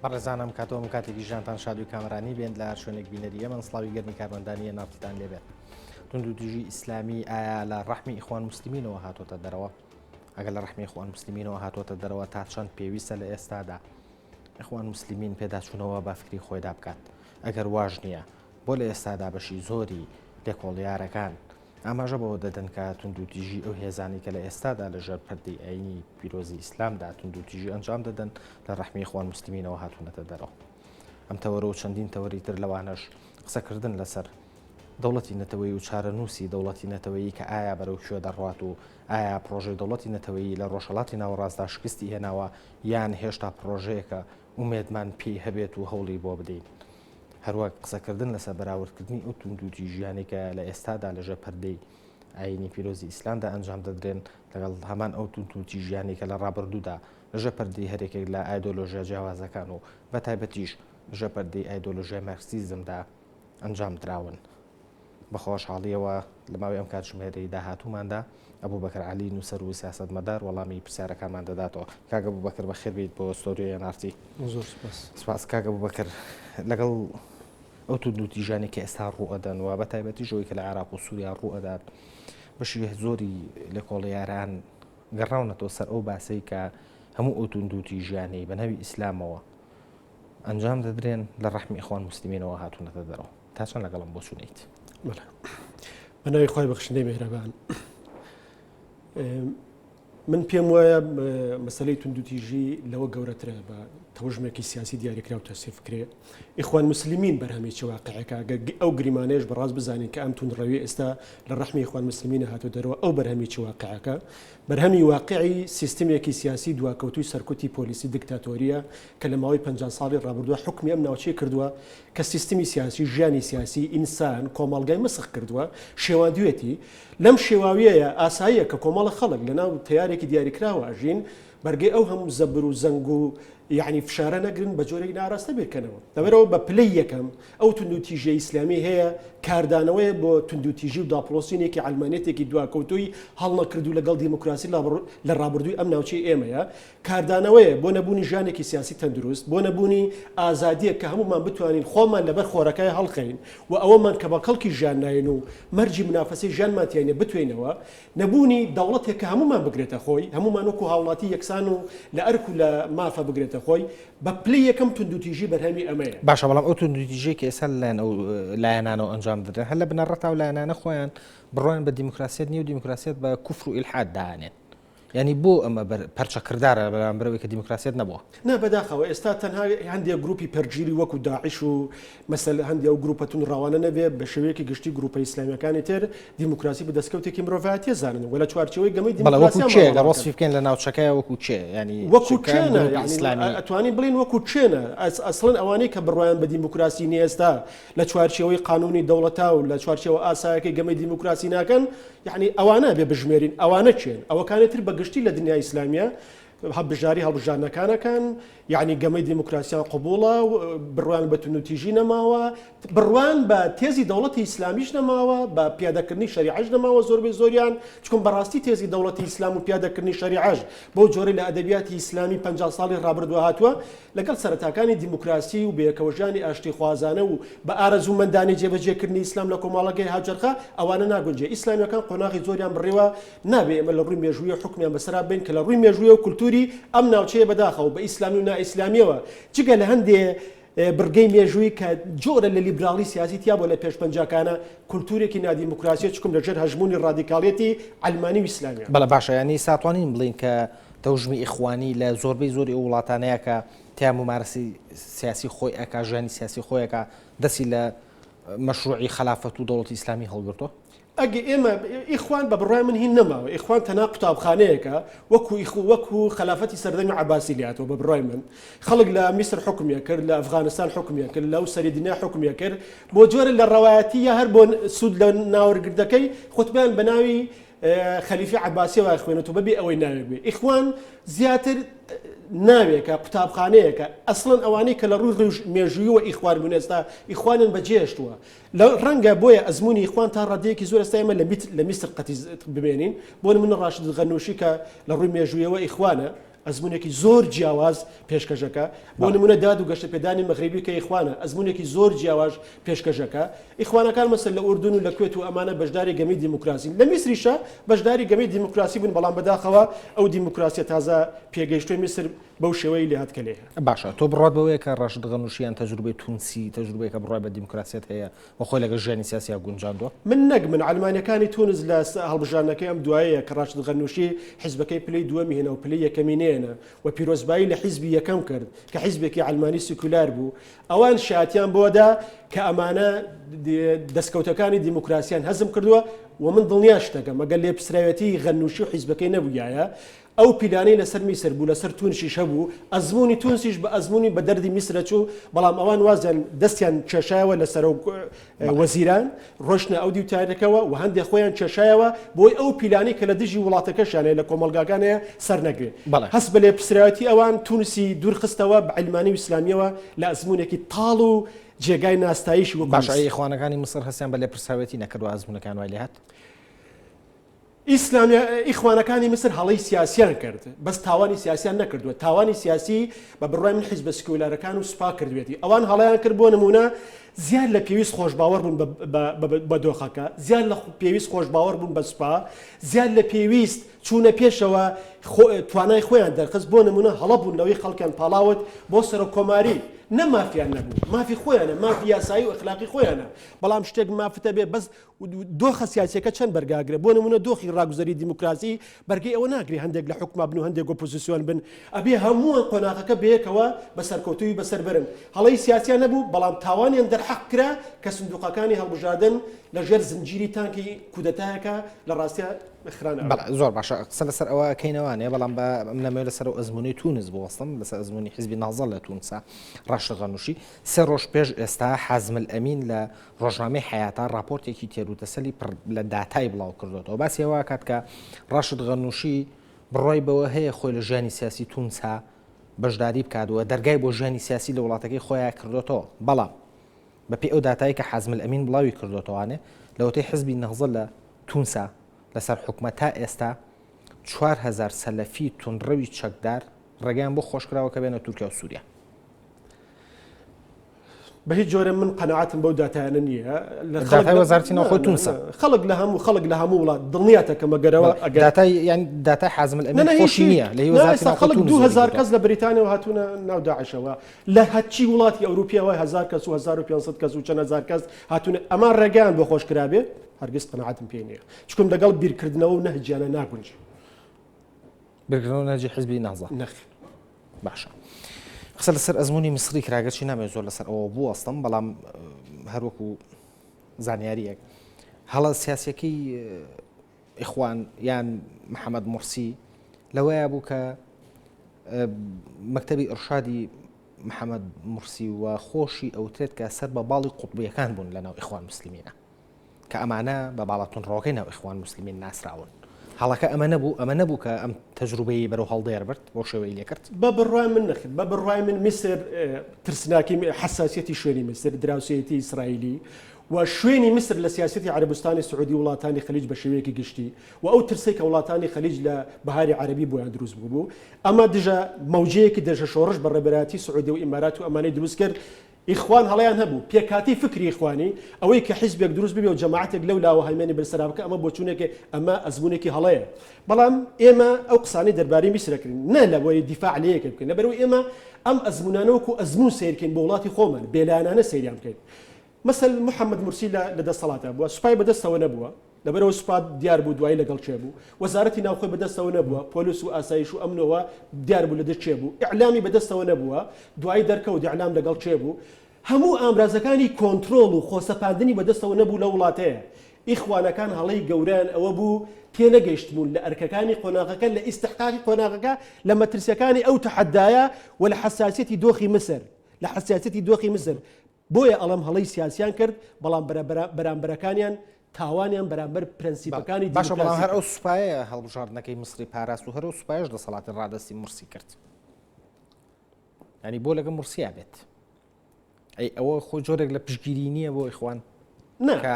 بەڕێزانم کاتەوەم کاتێکی ژیانتان شاد و کامەرانی بێن لە هەر شوێنێک بینەری ئێمەن سڵاوی گەرمی کارمەندانی نافتان لێبێت توندوتیژی ئیسلامی ئایا لە ڕەحمی ئیخوان مسلمینەوە هاتۆتە دەرەوە ئەگەر لە ڕەحمی ئیخوان مسلمینەوە هاتۆتە دەرەوە تا چەند پێویستە لە ئێستادا ئیخوان مسلمین پێداچوونەوە بە فکری خۆیدا بکات ئەگەر واش نییە بۆ لە ئێستادا بەشی زۆری لێکۆڵیارەکان ئاماژە بەوە دەدەن کە توندوتیژی ئەو هێزانەی کە لە ئێستادا لە ژێر پەردەی ئایینی پیرۆزی ئیسلامدا توندوتیژی ئەنجام دەدەن لە ڕەحمی ئیخوان موسلمینەوە هاتوونەتە دەرەوە. ئەم تەوەرە و چەندین تەوەری تر لەوانەش قسەکردن لەسەر دەوڵەتی نەتەوەیی و چارەنووسی دەوڵەتی نەتەوەیی کە ئایا بەرەو کوێ دەڕوات و ئایا پڕۆژەی دەوڵەتی نەتەوەیی لە ڕۆژهەڵاتی ناوەڕاستدا شکستی هێناوە یان هێشتا پڕۆژەیەکە ئومێدمان پێی هەبێت و هەوڵی بۆ بدەین. هەروەک قسەکردن لەسەر بەراوردکردنی ئەو توندوتیژیانەی کە لە ئێستادا لەژێر پەردەی ئایینی پیرۆزی ئیسلامدا ئەنجام دەدرێن لەگەڵ هەمان ئەو توندوتیژیانەی کە لە ڕابردوودا لەژێر پەردەی هەرێکێک لە ئایدۆلۆژیا جیاوازەکان و بە تایبەتیش لەژێر پەردەی ئایدۆلۆژیای مارکسیزمدا ئەنجام دراون. بە خۆشحاڵییەوە لە ماوەی ئەم کاتژمێرەی داهاتووماندا ئەبوبەکر عەلی نووسەر و سیاسەتمەدار وەڵامی پرسیارەکانمان دەداتەوە. کاک ئەبوبەکر بەخێر بێیت بۆ ستۆدیۆی ئێن ئاڕ تی. زۆر سوپاس. سوپاس کاک ئەبوبەکر. لەگەڵ ئەو توندوتیژانەی کە ئێستا ڕوو ئەدەن و بە تایبەتیش ئەوەی کە لە عێراق و سووریا ڕوو ئەدات بەشی زۆری لێکۆڵیاران گەڕاونەتەوە سەر ئەو باسەی کە هەموو ئەو توندوتیژیانەی بە ناوی ئیسلامەوە ئەنجام دەدرێن لە ڕەحمی ئیخوان موسلمینەوە هاتوونەتە دەرەوە. تا چەند لەگەڵم بۆچوونیت؟ بەڵێ بە ناوی خوای بەخشندەی مێهرەبان من پێم وایە مەسلەی توندوتیژی لەوە گەورەترە بە تەوژمێکی سیاسی دیاریکراو تەسیف بکرێ ئیخوان مسلمین بەرهەمی چ واقعێکە گەر ئەو گریمانەیەش بەڕاست بزانین کە ئەم توندڕەوی ئێستا لە ڕەحمی ئیخوان مسلمینە هاتۆ دەرەوە ئەو بەرهەمی چ واقعەکە بەرهەمی واقعی سیستمێکی سیاسی دواکەوتووی سەرکوتی پۆلیسی دیکتاتۆرییە کە لە ماوەی 50 ساڵی ڕابردووە حوکمی ئەم ناوچەی کردووە کە سیستمی سیاسی، ژیانی سیاسی، ئینسان، کۆمەڵگای مسخ کردووە، شێواندوێتی. لەم شێواویەیە ئاساییە کە کۆمەڵە خەڵک لە ناو تەیارێکی دیاریکراوە ئەژین، بەرگەی ئەو هەموو زەبر و زەنگ و یەعنی فشارە نەگرن بە جۆرێک ناراستە بیرکەنەوە. لەبەرئەوە بە پلەی یەکەم ئەو توندوتیژیە ئیسلامی هەیە کاردانەوەیە بۆ توندوتیژی و داپڵۆسینێکی عەلمانیەتێکی دواکەوتووی هەڵنەکردوو لەگەڵ دیموکراسی لە ڕابردووی ئەم ناوچەی ئێمەیە کاردانەوەیە بۆ نەبوونی ژیانێکی سیاسی تەندروست، بۆ نەبوونی ئازادییەک کە هەموومان بتوانین خۆمان لەبەر خۆرەکای هەڵخەین و ئەوەمان کە بە کەڵکی ژیان نایەن و مەرجی منافەسەی ژیانمان تیا نیە بتوێینەوە، نەبوونی دەوڵەتێک کە هەموومان بگرێتە خۆی، هەموومان وەکو هاوڵاتی یەکسان و لە ئەرک و لە مافە بگرێتە خۆی، بە پلەی یەکەم توندوتیژی بەرهەمی ئەمەیە. باشە بەڵام ئەو توندوتیژیەی کە ئێستا لەلایەن ئەو لایەنانەوە ئەنجام دەدرێن هەر لە بنەڕەتا ئەو لایەنانە خۆیان بڕوایان بە دیموکراسیەت نیە و دیموکراسیەت بە کوفر و ئیلحاد دائەنێن. یانی بۆ ئەمە پەرچەکردارە بەرامبەر ئەوەی کە دیموکراسیەت نەبووە؟ نا بەداخەوە ئێستا تەنها هەندێک گروپی پەرجیری وەکو داعش و مەسەل هەندێک ئەو گروپە توندڕەوانە نەبێ بە شێوەیەکی گشتی گروپە ئیسلامیەکانی تر دیموکراسی بە دەستکەوتێکی مرۆڤایەتیە زانن و لە چوارچێوەی گەمەی بەڵێ وەکو دیموکراسیان کێ مامەڵە گەر دەکەن. وەسفی بکەین لە ناوچەکەیا وەکو کێ یانی وەکو کام کێنە گروپی یانی ئیسلامی؟ ئەتوانین بڵێین وەکو کێنە ئەسڵەن ئەوانەی کە بڕوایان بە دیموکراسی نیە ئێستا لە چوارچێوەی قانونی دەوڵەتا و لە چوارچێوە ئاسایەکەی گەمەی دیموکراسی ناکەن یەعنی ئەوانە ئەبێ بژمێرین ئەوانە کێن ئەوەکانی تر بە گشتی لە دنیای ئیسلامیە بژاری هەڵبژاردنەکان ئەکەن یەعنی گەمەی دیموکراسیان قبوڵە بڕوایان بە توندوتیژی نەماوە بڕوایان بە تێزی دەوڵەتی ئیسلامیش نەماوە بە پیادەکردنی شەریعەش نەماوە زۆربەی زۆریان چکم بەڕاستی تێزی دەوڵەتی ئیسلام و پیادەکردنی شەریعەش بەو جۆرەی لە ئەدەبیاتی ئیسلامی 50 ساڵی ڕابردووە هاتووە لەگەڵ سەرەتاکانی دیموکراسی و بەیەکەوەژیانی ئاشتیخوازانە و بە ئارەزوومەندانەی جێبەجێکردنی ئیسلام لە کۆمەڵەگەی هاوچەرخا ئەوانە ناگونجێ. ئیسلامیەکان قۆناغی زۆریان بڕیوە، نابێ ئێمە لە ڕووی مێژوویەوە حوکمیان بەسەرا ببەین کە لە ڕووی مێژوویەوە کولتووری ئەم ناوچەیە بەداخەوە بە ئیسلامی و نائیسلامیەوە جگە لە هەندێ بڕگەی مێژووی کە جۆرە لە لیبراڵی سیاسی تیا بووە لە پێش پەنجاکانە کولتوورێکی نادیموکراسیە چکم لە ژێر هەژموونی ڕادیکاڵیەتی عەلمانی و ئیسلامیە. بەڵێ باشە یانی ئیستا توانین بڵێین کە تەوژمی ئیخوانی لە زۆربەی زۆری ئەو وڵاتانەیە کە تیا مومارەسەی سیاسی خۆی ئەکا، ژیانی سیاسی خۆی ئەکا، دەستی لە مەشروعی خەلافەت و دەوڵەتی ئیسلامی هەڵگرتووە؟ ئەگە ئێمە ئیخوان بە بڕوای من هین نەماوە، ئیخوان تەنها قوتابخانەیەکە وەکو وەکو خەلافەتی سەردەمی عەباسی لێهاتووە بە بڕوای من خەڵک لە میسر حوکمی ئەکرد لە ئەفغانستان حوکمی ئەکرد لەو سەری دنیا حوکمی ئەکرد بۆ جۆرە لە ڕەوایەتی یا هەر بۆ سوود لە ناوەرگردەکەی خوتبەیان بە ناوی خەلیفەی عەباسیەوە ئەخوێنێت و بەبێ ئەوەی ناوێک بێ ئیخوان زیاتر ناوێکە قوتابخانەیەکە ئەسڵەن ئەوانەی کە لە ڕووی مێژوویەوە ئیخوان بوون ئێستا ئیخوانیان بەجێهێشتووە لە ڕەنگە بۆیە ئەزمموی ئیخوان تا ڕادەیەکی زۆر ئێستا ئێمە لە میسر قەتیس بمێنین بۆ نمونە ڕاشد غەنوشی کە لە ڕووی مێژوویەوە ئیخوانە. ئەزموونێکی زۆر جیاواز پێشکەشەکە. بۆ نموونە داد و گەشەپێدانی مەغریبی کە ئیخوانە، ئەزموونێکی زۆر جیاواز پێشکەشەکە. ئیخوانەکان مەسەل لە ئوردون و لە کوێت و ئەمانە بەشداری گەمەی دیموکراسین. لە میسریشا بەشداری گەمەی دیموکراسی بوون، بەڵام بەداخەوە ئەو دیموکراسیە تازە پێگەیشتووەی میسر بەو شێوەیەی لێهات کە لێیە. باشە تۆ بڕوات بەوەیە کە ڕاشد غەنوشی یان تەجروبەی تونسی تەجروبەیەکە بڕوای بە دیموکراسیەت هەیە و خۆی لەگەڵ ژیانی سیاسیا گونجاندووە؟ من نەک من، عەلمانیەکانی تونس لە هەڵبژاردنەکەی ئەم دوایەیە کە ڕاشد غەنوشی حیزبەکەی پلەی دووەمی هێنا و پلەی یەکەمی نەیەنا و پیرۆزبایی لە حیزبی یەکەم کرد کە حیزبێکی عەلمانی سیکولار بوو، ئەوان شایەتیان بۆ دا کە ئەمانە دەستکەوتەکانی دیموکراسیان هەزم کردووە و من دڵنیاش دەکەم ئەگەر لێپرسراوێتی غەنوشی و حیزبەکەی نەبوویایە ئەو پیلانەی لەسەر میسر بوو لەسەر تونسیش هەبوو، ئەزموونی تونسیش بە ئەزموونی بە دەردی میسر ئەچوو، بەڵام ئەوان وازیان دەستیان کێشایەوە لە سەرۆک وەزیران، ڕۆشتنە ئەو دیو تاریکەوە و هەندێ خۆیان کێشایەوە بۆی ئەو پیلانەی کە لە دژی وڵاتەکەشیان هەیە لە کۆمەڵگاکان هەیە سەر نەگرێ. هەست بە لێپرسراوێتی ئەوان تونسی دوور خستەوە بە عەلمانی و ئیسلامییەوە لە ئەزموونێکی تاڵ و جێگای ناستایشی وەکوو باشە میسر. ئەی ئیخوانەکانی میسر هەستیان بە لێپرسراوێتی نەکردووە ئەزموونەکەیان وای لێهات؟ ئیسلامیە ئیخوانەکانی میسر هەڵەی سیاسیان کرد بەس تاوانی سیاسیان نەکردووە تاوانی سیاسی بە بڕوای من حیزبە سکیولارەکان و سوپا کردوێتی ئەوان هەڵەیان کرد بۆ نمونە زیاد لە پێویست خۆشباوەڕ بوون بە دۆخەکە زیاد لە پێویست خۆشباوەڕ بوون بە سوپا زیاد لە پێویست چوونە پێشەوە توانای خۆیان دەرخست بۆ نمونە هەڵە بوون لەوەی خەڵکیان پاڵاوت بۆ سەرۆک کۆماری نە مافیان نەبوو مافی خۆیانە مافی یاسایی و ئەخلاقی خۆیانە بەڵام شتێک مافتە بێ بەس دۆخە سیاسیەکە چەند بەرگاگرە بۆ نمونە دۆخی ڕاگوزەری دیموکراسی بەرگەی ئەوە ناگرێ هەندێک لە حکوما بن و هەندێک ئۆپۆزیسیۆن بن ئەبێ هەمووان قۆناغەکە بەیەکەوە بە سەرکەوتووی بەسەر بەرن هەڵەی سیاسیان نەبوو بەڵام تاوانیان دەرحەق کرا کە سندوقەکانی هەڵبژاردن لە ژێر زنجیری تانکی کودەتایەکە لە ڕاستیا خرانە بەڵێ زۆر باشە قسە لەسەر ئەوە ئەکەینەوانێ بەڵام بە من نەمەوێت لەسەر ئەو ئەزموونەی تونس بوەستم لەسەر ئەزموونی حیزبی نازە لە تونسا ڕاشد غەنوشی سێ ڕۆژ پێش ئێستا حازم الئەمین لە ڕۆژنامەی حەیاتا ڕاپۆرتێکی تێروتەسەلی پڕ لە داتای بڵاو کردۆتەوە باسی ئەوە ئەکات کە ڕاشد غەنوشی بڕوای بەوە هەیە خۆی لە ژیانی سیاسی تونسا بەشداری بکات و دەرگای بۆ ژیانی سیاسی لە وڵاتەکەی خۆیان کردۆتەوە بەڵام بەپێی ئەو داتایی کە حازم الئەمین بڵاوی کردۆتەوانێ لەوەتەی حزبی نەهزە لە تونسا لەسەر حکومە تا ئێستا 4000 سەلەفی توندڕەوی چەکدار ڕێگەیان بۆ خۆشکراوە کە بێنە تورکیا و سووریا. بە هیچ جۆرە من قەناعەتم بەو داتایانە نییە لە داتای وەزارەتی ناوخۆی تونسە خەڵک لە هەموو خەڵک لە هەموو وڵات دڵنیاتەکەم ئەگەرەوە ئەگەر داتای یان داتای حازم الئەمین خۆشی نییە لە وەزارەتی ناوخۆی خەڵک 2000 کەس لە بەریتانیاوە هاتوونە ناو داعشەوە لە هەرچی وڵاتی ئەوروپیەوە 1000 کەس و 1500 کەس و چەند هەزار کەس هاتوونە ئەمان ڕێگەیان بۆ خۆش کرابێ هەرگیز قەناعەتم پێ نییە چکم لەگەڵ بیرکردنەوە و نەهجیانە ناگونجێ. بیرکردنەوە نەهجی حزبی نەهزە نەخێر. باشە قسە لەسەر ئەزمموی میسری کراگەچی نامێت زۆر لەسەر ئەوە بوەستم بەڵام هەروەکو زانیاریەک هەڵە سیاسەکەی ئیخوان یان محەممەد مرسی لەوەیە بوو کە مەکتتەبی ئرشادی محەممەد مرسی و خۆشی ئەوترێت کە سەر بە باڵی قوتبیەکان بوون لە ناو ئیخوان مسللیمینە کە ئەمانە بە باڵە توندڕەوەکەی ناو ئیخوان موسلمین ناسراون. هەڵەکە ئەمە نەبوو، ئەمە نەبوو کە ئەم تەجروبەیەی بەرەو هەڵدێر برد، بەو شێوەی لێ کرد؟ بە بڕوای من نەخێر. بە بڕوای من میسر ترسناکی حەساسیەتی شوێنی میسر، دراوسێیەتی ئیسرائیلی و شوێنی میسر لە سیاسەتی عەرەبستانی سعودی و وڵاتانی خەلیج بە شێوەیەکی گشتی و ئەو ترسەی کە وڵاتانی خەلیج لە بەهاری عەرەبی بۆیان دروست بووبوو ئەمە دژە مەوجەیەکی دژە شۆڕش بە ڕێبەرایەتی سعودیە و ئیمارات و ئەمانەی دروست کرد ئیخوان هەڵەیان هەبوو، پێکهاتەی فکری ئیخوانی، ئەوەی کە حیزبێک دروست ببێ و جەماعەتێک لەو لاوە هەیمەنی بەسەرا بکا، ئەمە بۆچوونێکە، ئەمە ئەزموونێکی هەڵەیە. بەڵام ئێمە ئەو قسانەی دەربارەی میسر ئەکرین، نە لەوەی دیفاع لە یەکێک بکەین، لەبەرئەوەی ئێمە ئەم ئەزموونانە وەکوو ئەزموون سەیر کەین بۆ وڵاتی خۆمان، بێلایەنانە سەیریان بکەین. مەسەل محەمەد مورسی لە لە دەسەڵاتا بووە، سوپای بەدەستەوە نەبووە، لەبەرئەوە سوپا دیار بوو دوایی لەگەڵ کێ بوو، وەزارەتی ناوخۆی بەدەستەوە نەبووە، پۆلیس و ئاسایش و ئەمنەوە دیار بوو لە دژ کێ بوو، ئیعلامی بەدەستەوە نەبووە، دوایی دەرکەوت ئیعلام لەگەڵ کێ بوو، هەموو ئامرازەکانی کۆنترۆڵ و خۆسەپاندنی بەدەستەوە نەبوو لەو وڵاتەیە. ئیخوانەکان هەڵەی گەورەیان ئەوە بوو تێنەگەیشتبوون لە ئەرکەکانی قۆناغەکە، لە ئیستحقاقی قۆناغەکە، لە مەترسیەکانی ئەو تەحەدایە و لە حەساسیەتی دۆخی میسر، لە حەساسیەتی دۆخی میسر. بۆیە ئەڵێم هەڵەی سیاسیان کرد، بەڵام بەرامبەرەکانیان تاوانیان بەرامبەر پرەنسیپەکانی باشە بەڵام دیموکراسی هەر ئەو کرد. سوپایەیە هەڵبژاردنەکەی میسری پاراست و هەر ئەو سوپایەش دەسەڵاتی ڕادەستی مورسی کرد. یانی بۆ لەگە مورسیا بێت؟ ئەی ئەوە خۆ جۆرێک لە پشتگیری نییە بۆ ئیخوان؟ نا. کە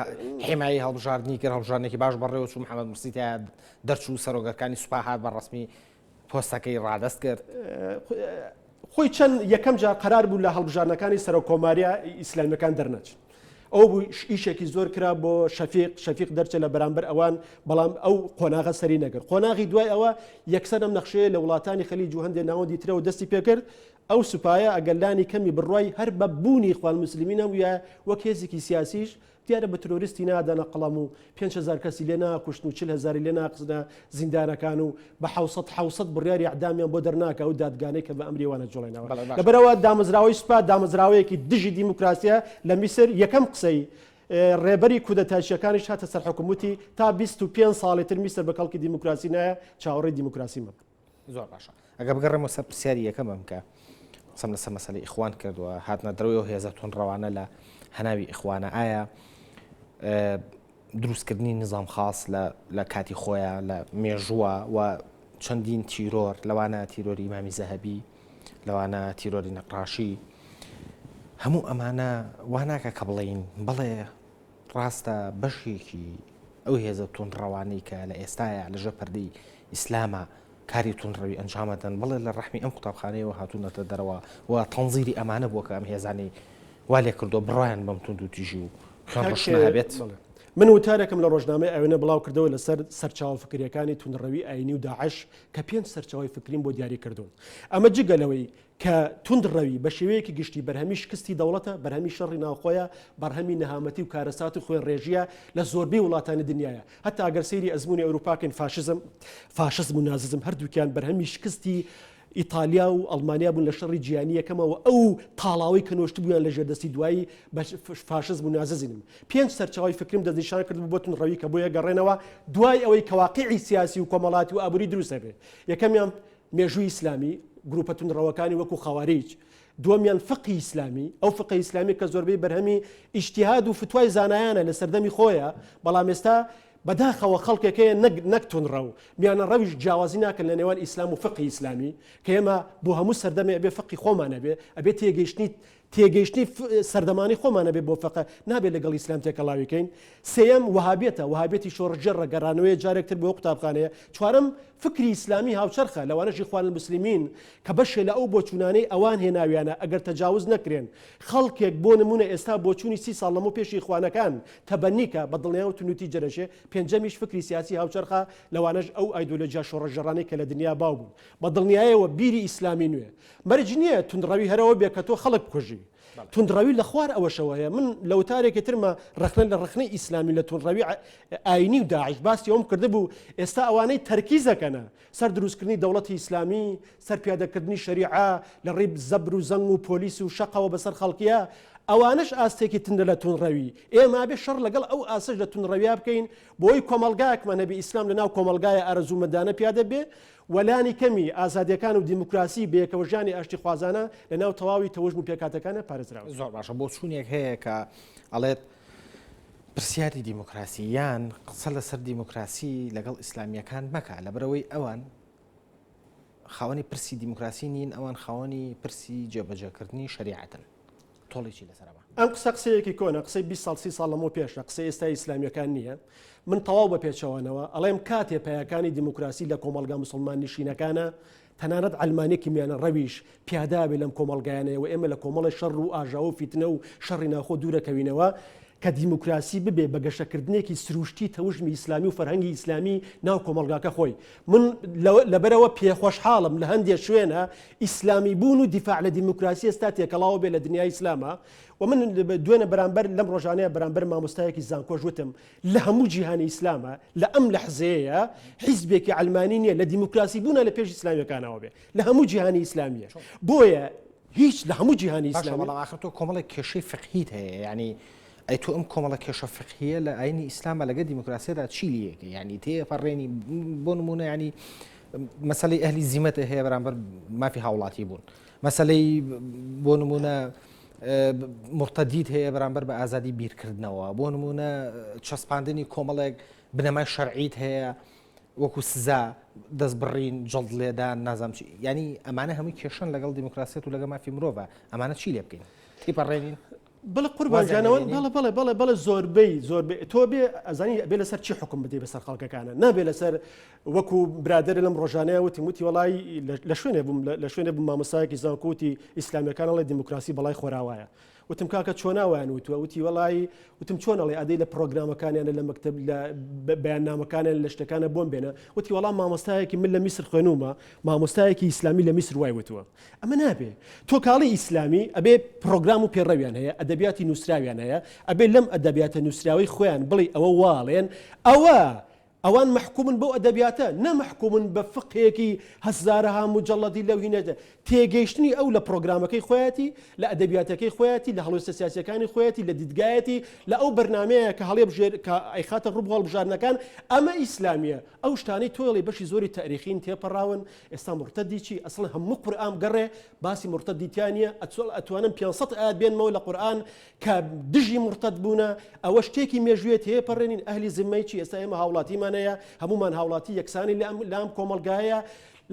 حمایەی هەڵبژاردنی کرد، هەڵبژاردنێکی باش بەڕێوە چوو، محەمەد مورسی تیا دەرچوو، سەرۆکەرکانی سوپا هات بە ڕەسمی. پۆستەکەی ڕادەست کرد. خۆی چەند یەکەم جار قەرار بوو لە هەڵبژاردنەکانی سەرۆک کۆماریە ئیسلامیەکان دەرنەچن. ئەو بوو ئیشێکی زۆر کرا بۆ شەفیق، شەفیق دەرچێ لە بەرامبەر ئەوان، بەڵام ئەو قۆناغە سەری نەگرت. قۆناغی دوای ئەوە یەکسەر ئەم نەخشەیە لە وڵاتانی خەلیج و هەندێ ناوەندی ترەوە دەستی پێکرد. ئەو سوپایە ئەگەر لانی کەمی بڕوای هەر بە بوونی ئیخوان موسلمین هەبوویایە وەک هێزێکی سیاسیش دیارە بە ترۆریستی نادەنە قەڵەم و 5 هەزار کەسی لێ ناکوشتن و 40 هەزاری لێ ناخستنە زیندانەکان و بە حەوسەد حەوسەد بڕیاری ئیعدامیان بۆ دەرناکا ئەو دادگانەی کە بە ئەمری ئەوانە جوڵێنەوە. بەڵێ باشە. لەبەرئەوە دامەزراوەی سوپا دامەزراوەیەکی دژی دیموکراسیە لە میسر، یەکەم قسەی ڕێبەری کودەتاچیەکانیش هاتە سەر حوکم وتی تا 25 ساڵی تر میسر بە کەڵکی دیموکراسی نایە چاوەڕێی دیموکراسی مەبن. زۆر باشە ئەگەر بگەڕێمەوە سەر پرسیاری یەکەمم کە قسەم لەسەر مەسەلەی ئیخوان کردووە هاتنە دەرەوەی ئەو هێزە توندڕەوانە لە هەناوی ئیخوانە ئایا دروستکردنی نظام خاص لە کاتی خۆیان لە مێژووە و چەندین تیرۆر لەوانە تیرۆری ئیمامی زەهەبی لەوانە تیرۆری نەقڕاشی هەموو ئەمانە وا ناکە کە بڵین بەڵێ ڕاستە بەشێکی ئەو هێزە توندڕەوانەی کە لە ئێستایا لە ژێر پەردەی ئیسلاما کاری توندڕەوی ئەنجام ئەدەن، بەڵێ لە ڕەحمی ئەم قوتابخانەیەوە هاتوونەتە دەرەوە و تەنزیری ئەمانە بووە کە ئەم هێزانەی وا لێ کردووە بڕوایان بەم توندوتیژی و خوێن کاک ڕشتنە هەبێت. بەڵێ. من وتارێکم لە ڕۆژنامەی ئاوێنە بڵاو کردەوە لەسەر سەرچاوە فکرییەکانی توندڕەوی ئایینی و داعش کە پێنج سەرچاوەی فکریم بۆ دیاری کردوون. ئەمە جگە لەوەی کە توندڕەوی بە شێوەیەکی گشتی بەرهەمی شکستی دەوڵەتە، بەرهەمی شەڕی ناوخۆیە، بەڕهەمی نەهامەتی و کارەسات و خوێنڕێژییە لە زۆربەی وڵاتانی دنیایە. هەتا ئەگەر سەیری ئەزموونی ئەوروپا کەین فاشزم، فاشزم و ناززم هەردووکیان بەرهەمی شکستی ئیتالیا و ئەڵمانیا بوون لە شەڕی جیهانی یەکەمەوە و ئەو تاڵاوەی کە نۆشتبوویان لە ژێردەستی دوایی بە فاشزم و ناززینم. پێنج سەرچاوەی فکریم دەستنیشان کردبوو بۆ توندڕەوی کە بۆیە گەڕێنەوە دوای ئەوەی کە واقیعی سیاسی و کۆمەڵاتی و ئابووری دروست ئەبێ. یەکەمیان مێژووی ئیسلامی، گروپە توندڕەوەکانی وەکو خەواریج، دووەمیان فقهی ئیسلامی، ئەو فقهی ئیسلامی کە زۆربەی بەرهەمی ئیجتیهاد و فتوای زانایانە لە سەردەمی خۆیە، بەڵام ئێستا بەداخەوە خەڵکێک هەیە نەک نەک توندڕەو، میانەڕەویش جیاوازی ناکەن لە نێوان ئیسلام و فقهی ئیسلامی، کە ئێمە بۆ هەموو سەردەمێ ئەبێ فقهی خۆمان هەبێ، ئەبێ تێگەیشتنی تێگەیشتنی سەردەمانی خۆمان ئەبێ بۆ فەقە، نابێت لەگەڵ ئیسلام تێکەڵاوی کەین. سێیەم، وەهابیەتە، وەهابیەتی شۆڕشگێڕە، گەڕانەوەیە جارێک تر بۆ ئەو قوتابخانەیە. چوارەم، فکری ئیسلامی هاوچەرخە، لەوانەش ئیخوان الموسلمین، کە بەشێ لە ئەو بۆچوونانەی ئەوان هێناویانە ئەگەر تەجاوز نەکرێن، خەڵکێک بۆ نموونە ئێستا بۆچوونی سی ساڵ لەمەو پێشی ئیخوانەکان تەبەنی کە، بە دڵنیایەوە توندوتیژ دەرەچێ. پێنجەمیش فکری سیاسی هاوچەرخە، لەوانەش ئەو ئایدۆلۆجیا شۆڕشگێڕانەی کە لە دنیا باو بوون. بە دڵنیایەوە بیری ئیسلامی نوێ، مەرج نییە توندڕەوی هەر ئەوە بێ کە تۆ خەڵک بکوژی. توندڕەوی لە خوار ئەوەشەوە هەیە. من لە وتارێکی ترما ڕەخنە لە ڕەخنەی ئیسلامی لە توندڕەوی ئایینی و داعش باسی ئەوم کردبوو، ئێستا ئەوانەی تەرکیز ئەکەنە سەر دروستکردنی دەوڵەتی ئیسلامی، سەر پیادەکردنی شەریعە لە ڕێی زەبر و زەنگ و پۆلیس و شەقەوە بەسەر خەڵکییە، ئەوانەش ئاستێکی ترە لە توندڕەوی. ئێمە ئەبێ شەڕ لەگەڵ ئەو ئاستەش لە توندڕەویا بکەین بۆی کۆمەڵگایەکمان هەبێ ئیسلام لەناو کۆمەڵگایە ئارەزوومەندانە پیادە بێ و لانی کەمی ئازادیەکان و دیموکراسی بەیەکەوەژیانی ئاشتیخوازانە لە ناو تەواوی تەوژم و پێکهاتەکانە پارێزراوە. زۆر باشە بۆچوونێک هەیە کە ئەڵێت پرسیاری دیموکراسی یان قسە لەسەر دیموکراسی لەگەڵ ئیسلامیەکان مەکە لەبەرئەوەی ئەوان خاوەنی پرسی دیموکراسی نین ئەوان خاوەنی پرسی جێبەجێکردنی شەریعەتن. تۆڵی چی لەسەر ئەمە؟ ئەم قسە قسەیەکی کۆنە، قسەی 20 ساڵ 30 ساڵ لەمەو پێشە، قسەی ئێستای ئیسلامیەکان نییە. من تەواو بە پێچەوانەوە ئەڵێم کاتێ پایەکانی دیموکراسی لە کۆمەڵگا موسڵمان نشینەکانە، تەنانەت عەلمانیەکی میانە ڕەویش پیادە ئەبێ لەم کۆمەڵگایانەیە و ئێمە لە کۆمەڵی شەڕ و ئاژاوە و فیتنە و شەڕی ناوخۆ دوورەکەوینەوە کە دیموکراسی ببێ بە گەشەکردنێکی سروشتی تەوژمی ئیسلامی و فەرهەنگی ئیسلامی ناو کۆمەڵگاکە خۆی. من لەبەرئەوە پێخۆشحاڵم لە هەندێ شوێنە ئیسلامی بوون و دیفاع لە دیموکراسی ئێستا تێکەڵاوە بێ لە دنیای ئیسلامە و من دوێنێ بەرامبەر لەم ڕۆژانەیە بەرامبەر مامۆستایەکی زانکۆش وتم لە هەموو جیهانی ئیسلامە لە ئەم لەحزەیە حیزبێکی عەلمانی نییە لە دیموکراسی بوونە لە پێش ئیسلامیەکانەوە بێ لە هەموو جیهانی ئیسلامیە بۆیە هیچ لە هەموو جیهانی باشە ئیسلامی. بەڵام ئاخر تۆ کۆمەڵێک کێشەی فقهیت هەیە یعنی ئەی تۆ ئەم کۆمەڵە کێشە فقهیە لە ئاینی ئیسلامە لەگە دیموکراسیەدا چی لەکە یعنی تێپەڕێنی بۆ نمونە یعنی مەسەلەی ئەهلی زیمەتە هەیە بەرامبەر مافی هاوڵاتی بوون مەسەلەی بۆ نمونە مرتدیت هەیە بەرامبەر بە ئازادی بیرکردنەوە بۆ نمونە چەسپاندنی کۆمەڵێک بنەمای شەرعیت هەیە وەکو سزا، دەست بڕین، جەڵد لێدان، نازانم چی، یانی ئەمانە هەمووی کێشەن لەگەڵ دیموکراسیەت و لەگەڵ مافی مرۆڤە، ئەمانە چی لێ بکەین؟ تێیپەڕێنین؟ بەڵێ قوربان گیانەوە بەڵێ بەڵێ بەڵێ بەڵێ زۆربەی زۆربەی تۆ بێ ئەزانی بێ لەسەر چی حکم بدەی بەسەر خەڵکەکانە نابێ لەسەر وەکو برادەرە لەم ڕۆژانەیە وتیم وتی وەڵی لە شوێنێ بووم لە شوێنێ بووم مامۆستایەکی زانکۆ وتی ئیسلامیەکان ئەڵێ دیموکراسی بەڵای خۆراوایە وتم کاکە چۆنا وایان وتووە وتی وەڵی وتم چۆن ئەڵێ ئەدەی لە پرۆگرامەکانیانە لە مەکتب لە بەیاننامەکانیان لە شتەکانە بۆم بێنە وتی وەڵام مامۆستایەکی من لە میسر خوێنومە مامۆستایەکی ئیسلامی لە میسر وای وتووە ئەمە نابێ. تۆ کاڵی ئیسلامی ئەبێ پڕۆگرام و پێڕەویان هەیە، ئەدەبیاتی نووسراویان هەیە، ئەبێ لەم ئەدەبیاتە نووسراوەی خۆیان بڵێی ئەوە واڵێن، ئەوە ئەوان مەحکومن بەو ئەدەبیاتە، نە مەحکومن بە فقهێکی هەزارەها موجەڵەدی لەو هینەدا. تێگەیشتنی ئەو لە پڕۆگرامەکەی خۆیەتی، لە ئەدەبیاتەکەی خۆیەتی، لە هەڵوێستە سیاسییەکانی خۆیەتی، لە دیدگایەتی، لە ئەو بەرنامەیە کە هەڵیبژێر کە ئەیخاتە ڕوو بۆ هەڵبژاردنەکان، ئەمە ئیسلامییە. ئەو شتانەی تۆ ئەڵێی بەشی زۆری تەئریخین تێپەڕاون، ئێستا موڕتەدی چی؟ ئەسڵەن هەموو قورئان بگەڕێ باسی موڕتەدی تیا نییە، ئەتوانم 500 ئایەت بێنمەوە لە قورئان کە دژی موڕتەد بوونە، ئەوە شتێکی مێژوویە تێپەڕێنین، ئەهلی زممەی چی؟ ئێستا ئێمە هاوڵاتیمان هەیە، هەموومان هاوڵاتی یەکسانین لە ئەم کۆمەڵگایە،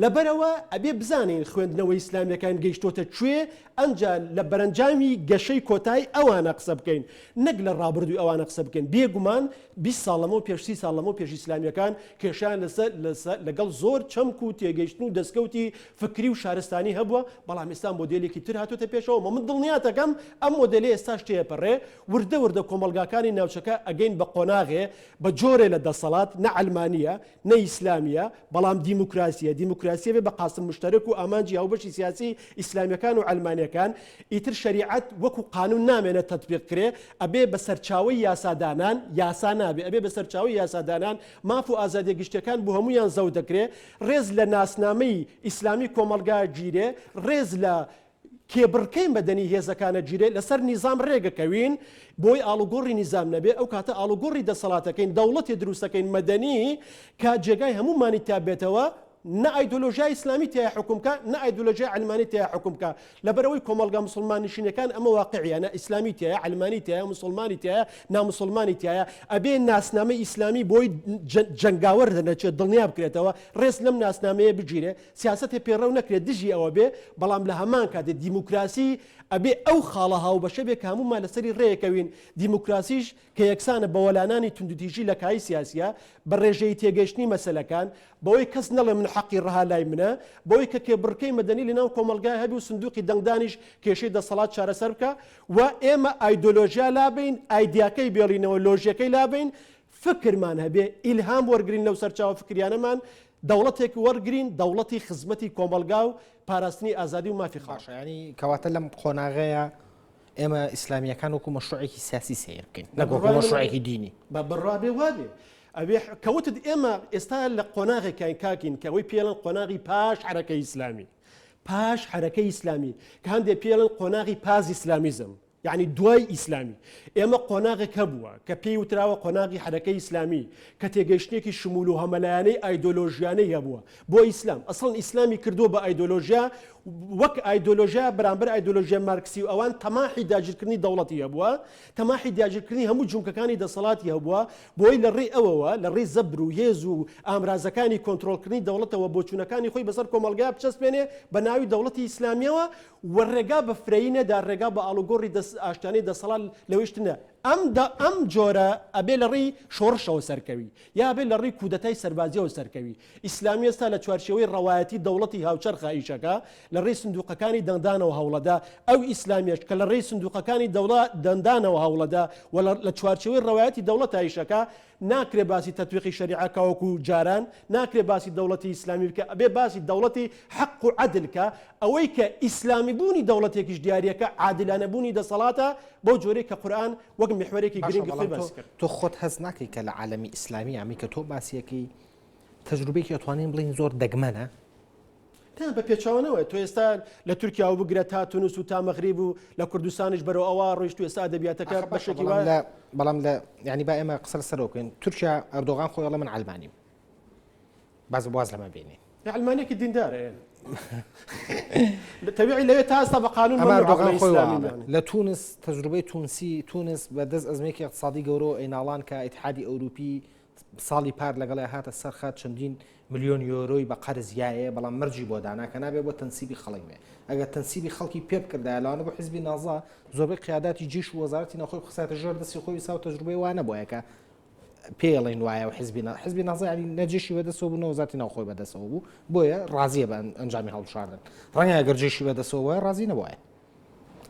لەبەرئەوە ئەبێ بزانین خوێندنەوەی ئیسلامیەکان گەیشتۆتە کوێ ئەنجا لە بەرەنجامی گەشەی کۆتای ئەوانە قسە بکەین نەک لە ڕابردووی ئەوانە قسە بکەین بێگومان 20 ساڵ لەمەو پێش 30 ساڵ لەمەو پێش ئیسلامیەکان کێشیان لەسەر لەسەر لەگەڵ زۆر چەمک و تێگەیشتن و دەستکەوتی فکری و شارستانی هەبووە بەڵام ئێستا مۆدێلێکی تر هاتۆتە پێشەوە مە من دڵنیاتەکەم ئەم مۆدێلەی ئێستاش تێپەڕێ وردە وردە کۆمەڵگاکانی ناوچەکە ئەگەین بە قۆناغێ بە جۆرێ لە دەسەڵات نە عەلمانیە نە ئیسلامییە، بەڵام دیموکراسییە، دیموکراسییە بێ بە قاسم موشتەرەک و ئامانجی هاوبەشی سیاسی ئیسلامییەکان و عەلمانییەکان، ئیتر شەریعەت وەکو قانون نامێنێت تەتبیق کرێ، ئەبێ بە سەرچاوەی یاسادانان، یاسا نابێ، ئەبێ بە سەرچاوەی یاسادانان، ماف و ئازادییە گشتییەکان بۆ هەموویان زەوت دەکرێ، ڕێز لە ناسنامەی ئیسلامی کۆمەڵگا گیرێ، ڕێز لە کێبڕکێی مەدەنی هێزەکانە گیرێ لەسەر نیزام ڕێگەکەوین بۆی ئاڵوگۆڕی نیزام نەبێ ئەو کاتە ئاڵوگۆڕی دەسەڵاتەکەین دەوڵەتێ دروستەکەین مەدەنی کە جێگای هەموومانی تیا بێتەوە نە ئایدۆلۆژیای ئیسلامی تیا حوکم کا نە ئایدۆلۆژیای عەلمانی تیا حوکم کا لەبەرئەوەی کۆمەڵگا موسڵمان نشینەکان ئەمە واقعیانە ئیسلامی تیایە عەلمانی تیایە موسڵمانی تیایە ناموسڵمانی تیایە ئەبێ ناسنامەی ئیسلامی بۆی جەنگاوەر دەنەچێت دڵنیا بکرێتەوە ڕێز لەم ناسنامەیە بگیرێ سیاسەتێ پێڕەو نەکرێت دژی ئەوە بێ، بەڵام لە هەمان کاتێ دیموکراسی ئەبێ ئەو خاڵە هاوبەشە بێ کە هەموومان لەسەری ڕێکەوین، دیموکراسیش کە یەکسانە بە وەلانانی توندوتیژی لە کایەی سیاسیە، بە ڕێژەیی تێگەیشتنی مەسەلەکان، بەوەی کەس نەڵێ من حەقی ڕەها لای منە، بەوەی کە کێبڕکێی مەدەنی لە ناو کۆمەڵگا هەبێ و سندوقی دەنگدانیش کێشەی دەسەڵات چارەسەر بکا و ئێمە ئایدۆلۆژیا لابەین، ئایدیاکەی بێڵینەوە، لۆژیەکەی لابەین، فکرمان هەبێ، ئیلهام وەرگرین لەو سەرچاوە فکریانەمان، دەوڵەتێک وەرگرین، دەوڵەتی خزمەتی کۆمەڵگا و پاراستنی ئازادی و مافی خەڵک. باشە یانی کەواتە لەم قۆناغەیە ئێمە ئیسلامییەکان وەکو مەشروعێکی سیاسی سەیر بکەین نەک وەکو مەشروعێکی دینی. با بڕوا بێ وابێ. ئەوێ کە وتت ئێمە ئێستا لە قۆناغێکاین کاکین کە ئەوەی پێڵێن قۆناغی پاش حەرەکەی ئیسلامی. پاش حەرەکەی ئیسلامی کە هەندێ پێڵێن قۆناغی پاز ئیسلامیزم. یەعنی دوای ئیسلامی ئێمە قۆناغێک هەبووە کە پێی وتراوە قۆناغی حەرەکەی ئیسلامی کە تێگەیشتنێکی شمول و هەمەلایەنەی ئایدۆلۆژیانەی هەبووە بۆ ئیسلام ئەسڵەن ئیسلامی کردووە بە ئایدۆلۆژیا وەک ئایدۆلۆژیا بەرامبەر ئایدۆلۆژیا مارکسی و ئەوان تەماحی داگیرکردنی دەوڵەتی هەبووە تەماحی داگیرکردنی هەموو جومکەکانی دەسەڵاتی هەبووە بۆی لە ڕێی ئەوەوە لە ڕێی زەبر و هێز و ئامرازەکانی کۆنترۆڵکردنی دەوڵەتەوە بۆچوونەکانی خۆی بەسەر کۆمەڵگا بچەسپێنێ بە ناوی دەوڵەتی ئیسلامیەوە و ڕێگا بە فرەیی نەدا، ڕێگا بە ئاڵوگۆڕی دەس ئاشتیانەی دەسەڵات لەوەیش تر نەدا. ئەم دە ئەم جۆرە ئەبێ لە ڕێی شۆڕشەوە سەرکەوی، یا ئەبێ لە ڕێی کودەتای سەربازییەوە سەرکەوی. ئیسلامی ئێستا لە چوارچێوەی ڕەوایەتی دەوڵەتی هاوچەرخا ئیشەکا، لە ڕێی سندووقەکانی دەنگدانەوە هەوڵەدا، ئەو ئیسلامیەش کە لە ڕێی سندووقەکانی دەوڵە دەندانەوە هەوڵەدا و لە لە چوارچێوەی ڕەوایەتی دەوڵەتا ئیشەکا، ناکرێ باسی تەتبیقی شەریعە کا وەکو جاران، ناکرێ باسی دەوڵەتی ئیسلامی بکە، ئەبێ باسی دەوڵەتی حەق و عەدل کە، ئەوەی کە ئیسلامی بوونی دەوڵەتێکیش دیاریەکە عادلانە بوونی دەسەڵاتە بەو جۆرەی کە قورئان وەک میحوەرێکی باشە گرنگی بەڵام خۆی تۆ باسی کرد. تۆ خۆت هەست ناکەی کە لە عالەمی ئیسلامی ئەمەی کە تۆ باسیەکەی تەجروبەیەکی ئەتوانین بڵێین زۆر دەگمەنە؟ نا بە پێچەوانەوە تۆ ئێستا لە تورکیا و بگرە تا تونس و تا مەغریب و لە کوردستانیش بەرەو ئەوە ڕۆیشت و ئێستا ئەدەبیاتەکە ئاخە باشە بەشێکی بەڵام وا لە بەڵام لە یعنی با ئێمە قسە لەسەرەوە بکەین تورکیا ئەردۆغان خۆی ئەڵێ من عەلمانیم باز واز لەمە بێنین عەلمانێکی دیندارە یعنی تەبیعی لەوێ تا ئێستا بە قانون ئەمە مەمنوع ئەردۆغان بڵێ خۆی وا ئیسلامی ئەڵێ یعنی. لە تونس تەجروبەی تونسی تونس بە دەست ئەزمێکی اقتصادی گەورەوە ئەیناڵان کە ئیتحادی ئەوروپی ساڵی پار لەگەڵیا هاتە سەر خات چەندین ملیۆن یۆرۆی بە قەرز یایێ بەڵام مەرجی بۆ دانا کە نابێ بۆ تەنسیبی خەڵک بێ. ئەگەر تەنسیبی خەڵکی پێ بکردایە لەوانە بوو حیزبی نازە زۆربەی قیاداتی جیش و وەزارەتی ناوخۆی بخستایەتە ژێر دەستی خۆی و ساو تەجروبەی وا نەبوایە کە پێی ئەڵێن وایە و حیزبی حیزبی نازە یانی نە جیشی بەدەستەوە بوو نە وەزارەتی ناوخۆی بەدەستەوە بوو بۆیە ڕازیە بە ئەنجامی هەڵبژاردن. ڕەنگە ئەگەر جیشی بەدەستەوە بوایە ڕازی نەبوایە.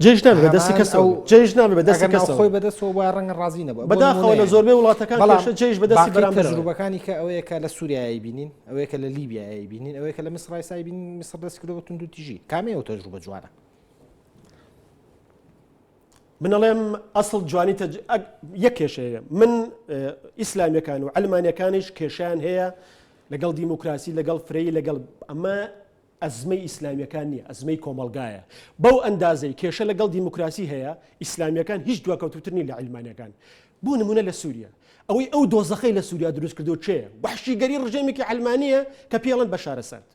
جێش نابێ بە دەستی کەسەوە بێ. جێش نابێ بە دەستی کەسەوە خۆی بەدەستەوە وایە ڕەنگە ڕازی نەبوو بەداخەوە لە زۆربەی وڵاتەکان کێشە جێش بەدەستی بەرامبەر تەجروبەکانی کە ئەوەیە کە لە سووریایی بینین ئەوەیە کە لە لیبیایی بینین ئەوەیە کە لە میسرای سای بینین میسر دەست کردەوە توندوتیژی کامەیە ئەو تەجروبە جوانە من ئەڵێم ئەسڵ جوانی یەک کێشەیە من ئیسلامیەکان و عەلمانیەکانیش کێشیان هەیە لەگەڵ دیموکراسی لەگەڵ فرەی لەگەڵ ئەمە ئەزمەی ئیسلامیەکان نیە، ئەزمەی کۆمەڵگایە. بەو ئەندازەی کێشە لەگەڵ دیموکراسی هەیە، ئیسلامیەکان هیچ دواکەوتووتر نین لە عیلمانیەکان. بۆ نمونە لە سوریا. ئەوەی ئەو دۆزەخەی لە سوریا دروست کردووە کێیە؟ وەحشیگەری ڕژێمێکی عەلمانیە کە پێی ئەڵێن بەشار ئەسەد.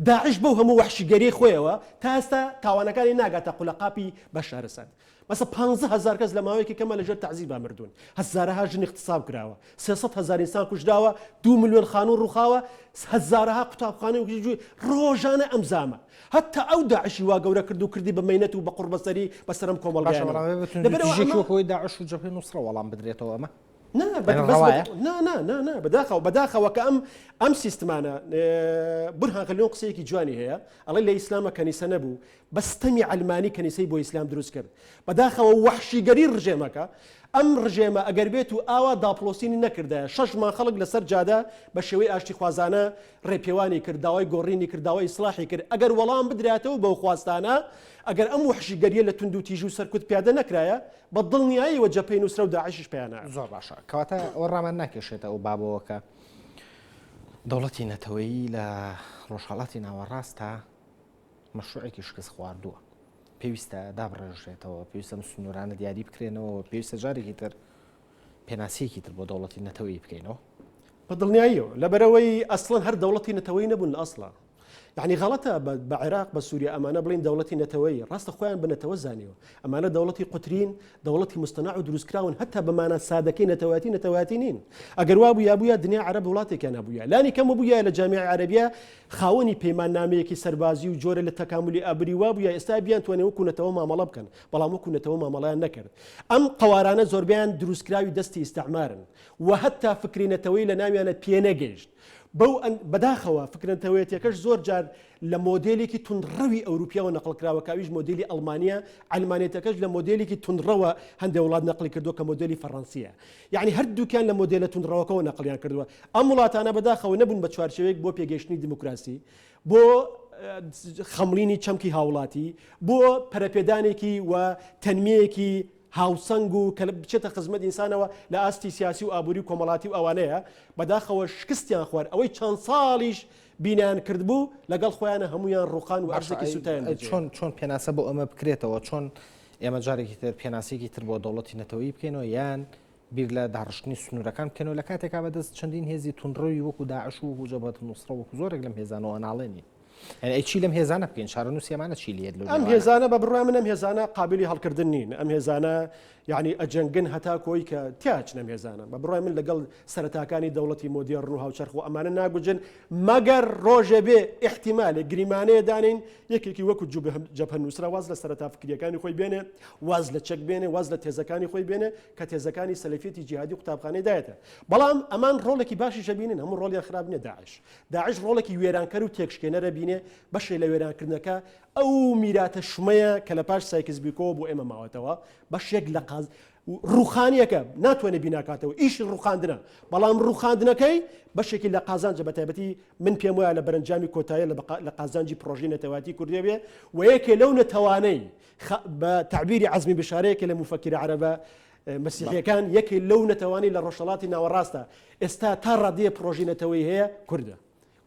داعش بەو هەموو وەحشیگەریەی خۆیەوە تا ئێستا تاوانەکانی ناگاتە قولەقاپی بەشار ئەسەد. مەسە 15 هەزار کەس لە ماوەیەکی کەمە لەژێر تەعزیبا مردوون. هەزارەها ژن اغتصاب کراوە. 300 هەزار ئینسان کوژراوە، 2 ملیۆن خانوو ڕووخاوە، هەزارەها قوتابخانە و ڕۆژانە ئەم زامە. هەتا ئەو داعشی وا گەورە کرد و کردی بە مەینەت و بە قوڕبەسەری بەسەر ئەم باشە کۆمەڵگایانەوە. بەڵام بە لەبەرئەوە توندوتیژیەکی ئەمە وەک ئەوەی داعش و جەبهەی نوسڕە وەڵام بدرێتەوە ئەمە نا یعنی بەس ڕەوایە؟ نا نا نا نا بەداخەوە بەداخەوە کە ئەم ئەم سیستمانە بورهان غلیون قسەیەکی جوانی هەیە ئەڵێ لە ئیسلامە کەنیسە نەبوو بە ستەمی عەلمانی کەنیسەی بۆ ئیسلام دروست کرد. بەداخەوە وەحشیگەری ڕژێمەکە، ئەم ڕژێمە ئەگەر بێت و ئاوا داپڵۆسینی نەکردایە، شەش مانگ خەڵک لەسەر جادە بە شێوەی ئاشتیخوازانە ڕێپێوانی کرد، داوای گۆڕینی کرد، داوای ئیسڵاحی کرد، ئەگەر وەڵام بدرایەتەوە بەو خواستانە، ئەگەر ئەم وەحشیگەرییە لە توندوتیژی و سەرکوت پیادە نەکرایە، بە دڵنیایەوە جەبهەی نوسرە و داعشیش پیا نەئەکرد. زۆر باشە. کەواتە ئەوە ڕامان ناکێشێتە ئەو بابەوە کە دەوڵەتی نەتەوەیی لە ڕۆژهەڵاتی ناوەڕاستدا مەشروعێکی شکست خواردووە پێویستە دابڕێژرێتەوە پێویستە ئەم سنوورانە دیاری بکرێنەوە پێویستە جارێکی تر پێناسەیەکی تر بۆ دەوڵەتی نەتەوەیی بکەینەوە. بە دڵنیاییەوە لەبەرئەوەی ئەسڵەن هەر دەوڵەتی نەتەوەیی نەبوون لە ئەسڵا یعنی غەڵەتە بە عێراق بە سووریا ئەمانە بڵین دەوڵەتی نەتەوەیی ڕاستە خۆیان بە نەتەوە زانیوە ئەمانە دەوڵەتی قوترین دەوڵەتی مستەناع و دروستکراون هەتا بە مانا سادەکەی نەتەوایەتی نەتەوایەتی نین ئەگەر وابوویا بوویا دنیا عەرەب وڵاتێکیان هەبوویا لانی کەم بوویا لە جامیعەی عەرەبیە خاوەنی پەیماننامەیەکی سەربازی و جۆرە لە تەکامولی ئابوری وابوویا ئێستا بیانتوانێ وەکو نەتەوە مامەڵە بکەن بەڵام وەکو نەتەوە مامەڵەیان نەکرد ئەم قەوارانە زۆربەیان دروستکراوی دەستی ئیستعمارن و هەتا فکری نەتەوەی لە ناویانە پێنەگەیشت بەو بەداخەوە فکرە نەتەوەیەتیەکەش زۆر جار لە مۆدێلێکی توندڕەوی ئەوروپیەوە نەقڵ کراوە کە ئەویش مۆدێلی ئەڵمانیە عەلمانیەتەکەش لە مۆدێلێکی توندڕەوە هەندێ وڵات نەقڵی کردووە کە مۆدێلی فەڕەنسیە یەعنی هەردووکیان لە مۆدێلە توندڕەوەکەوە نەقڵیان کردووە. ئەم وڵاتانە بەداخەوە نەبوون بە چوارچێوەیەک بۆ پێگەیشتنی دیموکراسی، بۆ خەمڵینی چەمکی هاوڵاتی، بۆ پەرەپێدانێکی و تەنمیەیەکی هاوسەنگ و کە بچێتە خزمەت ئینسانەوە لە ئاستی سیاسی و ئابووری و کۆمەڵاتی و ئەوانەیە، بەداخەوە شکستیان خوارد. ئەوەی چەند ساڵیش بینایان کردبوو لەگەڵ خۆیانە هەموویان ڕووخان و باشە ئەرزێکی سووتایان بەجێ. چۆن چۆن پێناسە بۆ ئەمە بکرێتەوە؟ چۆن ئێمە جارێکی تر پێناسەیەکی تر بۆ دەوڵەتی نەتەوەیی بکەینەوە یان بیر لە داڕشتنی سنوورەکان بکەینەوە لە کاتێکا بەدەست چەندین هێزی توندڕەوی وەکو داعش و وەکو جەبهەت نوسڕە وەکو زۆرێک لەم هێزانەوە ئەناڵێنین یعنی ئەی چی لەم هێزانە بکەین چارەنووسی ئەمانە چی لێت لەو ئەم هێزانە بە بڕوای من ئەم هێزانە قابلی هەڵکردن نین ئەم هێزانە یعنی ئەجەنگن هەتا کۆی کە تیاچن ئەم هێزانە بە بڕوای من لەگەڵ سەرەتاکانی دەوڵەتی مۆدێڕن و هاوچەرخ و ئەمانە ناگوجن مەگەر ڕۆژێ بێ ئیحتیمالێک گریمانەیە دانێین یەکێکی وەکو جەبهە نوسرە واز لە سەرەتا فکریەکانی خۆی بێنێ واز لە چەک بێنێ واز لە تێزەکانی خۆی بێنێ کە تێزەکانی سەلەفیەتی جیهادی قوتابخانەی دایەتە بەڵام ئەمان ڕۆڵێکی باشیش ئەبینن هەموو ڕۆڵیان خراپ نیە داعش داعش ڕۆڵێکی وێرانکەر و تێکشکێنەرە بینێ بەشێ لە وێرانکردنەکە ئەو میراتە شومەیە کە لە پاش سایکس بیکۆوە بۆ ئێمە ماوەتەوە بەشێک لە قاز ڕووخانیەکە ناتوانێت بیناکاتەوە ئیشی ڕووخاندنە بەڵام ڕووخاندنەکەی بەشێکی لە قازانجە بە تایبەتی من پێم وایە لە بەرەنجامی کۆتایە لە قازانجی پرۆژەی نەتەوایەتی کوردیە بێ و یەکێ لەو نەتەوانەی بە تەعبیری عەزمی بشارە یەکێ لە موفەکیرە عەرەبە مەسیحیەکان یەکێ لەو نەتەوانەی لە ڕۆژهەڵاتی ناوەڕاستە ئێستا تا ڕادەیە پرۆژەی نەتەوەی هەیە کوردە.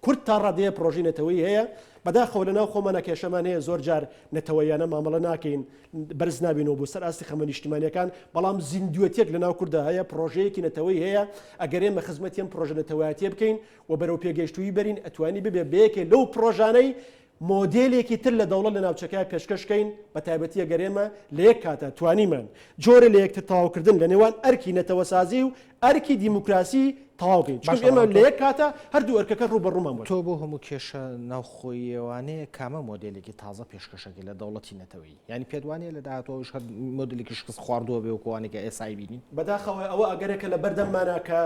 کورد تا ڕادەیە پرۆژەی نەتەوەیی هەیە، بەداخەوە لەناو خۆمانا کێشەمان هەیە زۆر جار نەتەوەییانە مامەڵە ناکەین، بەرز نابینەوە بۆ سەر ئاستی خەمە نیشتیمانیەکان، بەڵام زیندوێتیەک لەناو کوردا هەیە، پرۆژەیەکی نەتەوەیی هەیە، ئەگەر ئێمە خزمەتی ئەم پرۆژە نەتەوایەتیە بکەین و بەرەو پێگەیشتوویی بەرین ئەتوانی ببێ بە یەکێ لەو پرۆژانەی مۆدێلێکی تر لە دەوڵەت لە ناوچەکە پێشکەش کەین، بە تایبەتی ئەگەر ئێمە لە یەک کاتا توانیمان جۆرێ لە یەکتر تەواوکردن لە نێوان ئەرکی نەتەوەسازی و ئەرکی دیموکراسی تەواو کەین چونکە ئێمە لە یەک کاتە هەردوو ئەرکەکە ڕووبەڕوومان بۆتەوە. تۆ بۆ هەموو کێشە ناوخۆییەوانەیە کامە مۆدێلێکی تازە پێشکەشەکەی لە دەوڵەتی نەتەوەیی؟ یانی پێت وانیە لە داهاتوو ئەویش هەر مۆدێلێکی شکست خواردووە بێ وەکو ئەوانەی کە ئێستا ئەیبینین؟ بەداخەوە ئەوە ئەگەرێکە لە بەردەممانە کە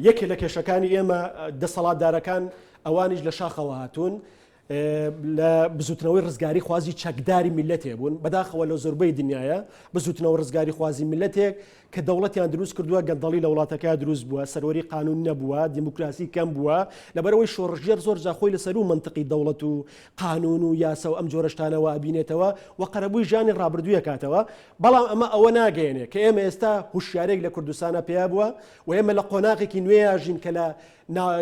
یەکێ لە کێشەکانی ئێمە دەسەڵاتدارەکان ئەوانیش لە شاخەوە هاتوون لە بزوتنەوەی ڕزگاری خوازی چەکداری میلەتێ بوون بەداخەوە لە زۆربەی دنیاە بزوتنەوە ڕزگاری خوازی میلەتێک کە دەوڵەتیان دروست کردووە گەندەڵی لە وڵاتەکە دروست بووە سەروەری قانون نەبووە دیموکراسی کەم بووە لەبەرەوەی شۆڕشگێڕ زۆر جا خۆی لەسەر و منطقی دەوڵەت و قانون و یاسا و ئەم جۆرەشتانەوە ئەبینێتەوە و قەرەبووی ژیانی ڕابردوویە کاتەوە بەڵام ئەمە ئەوە ناگەیەنێ کە ئێمە ئێستا هوشیارێک لە کوردستانە پێیا بووە و ئێمە لە قۆناغێکی نوێیاژین کە لە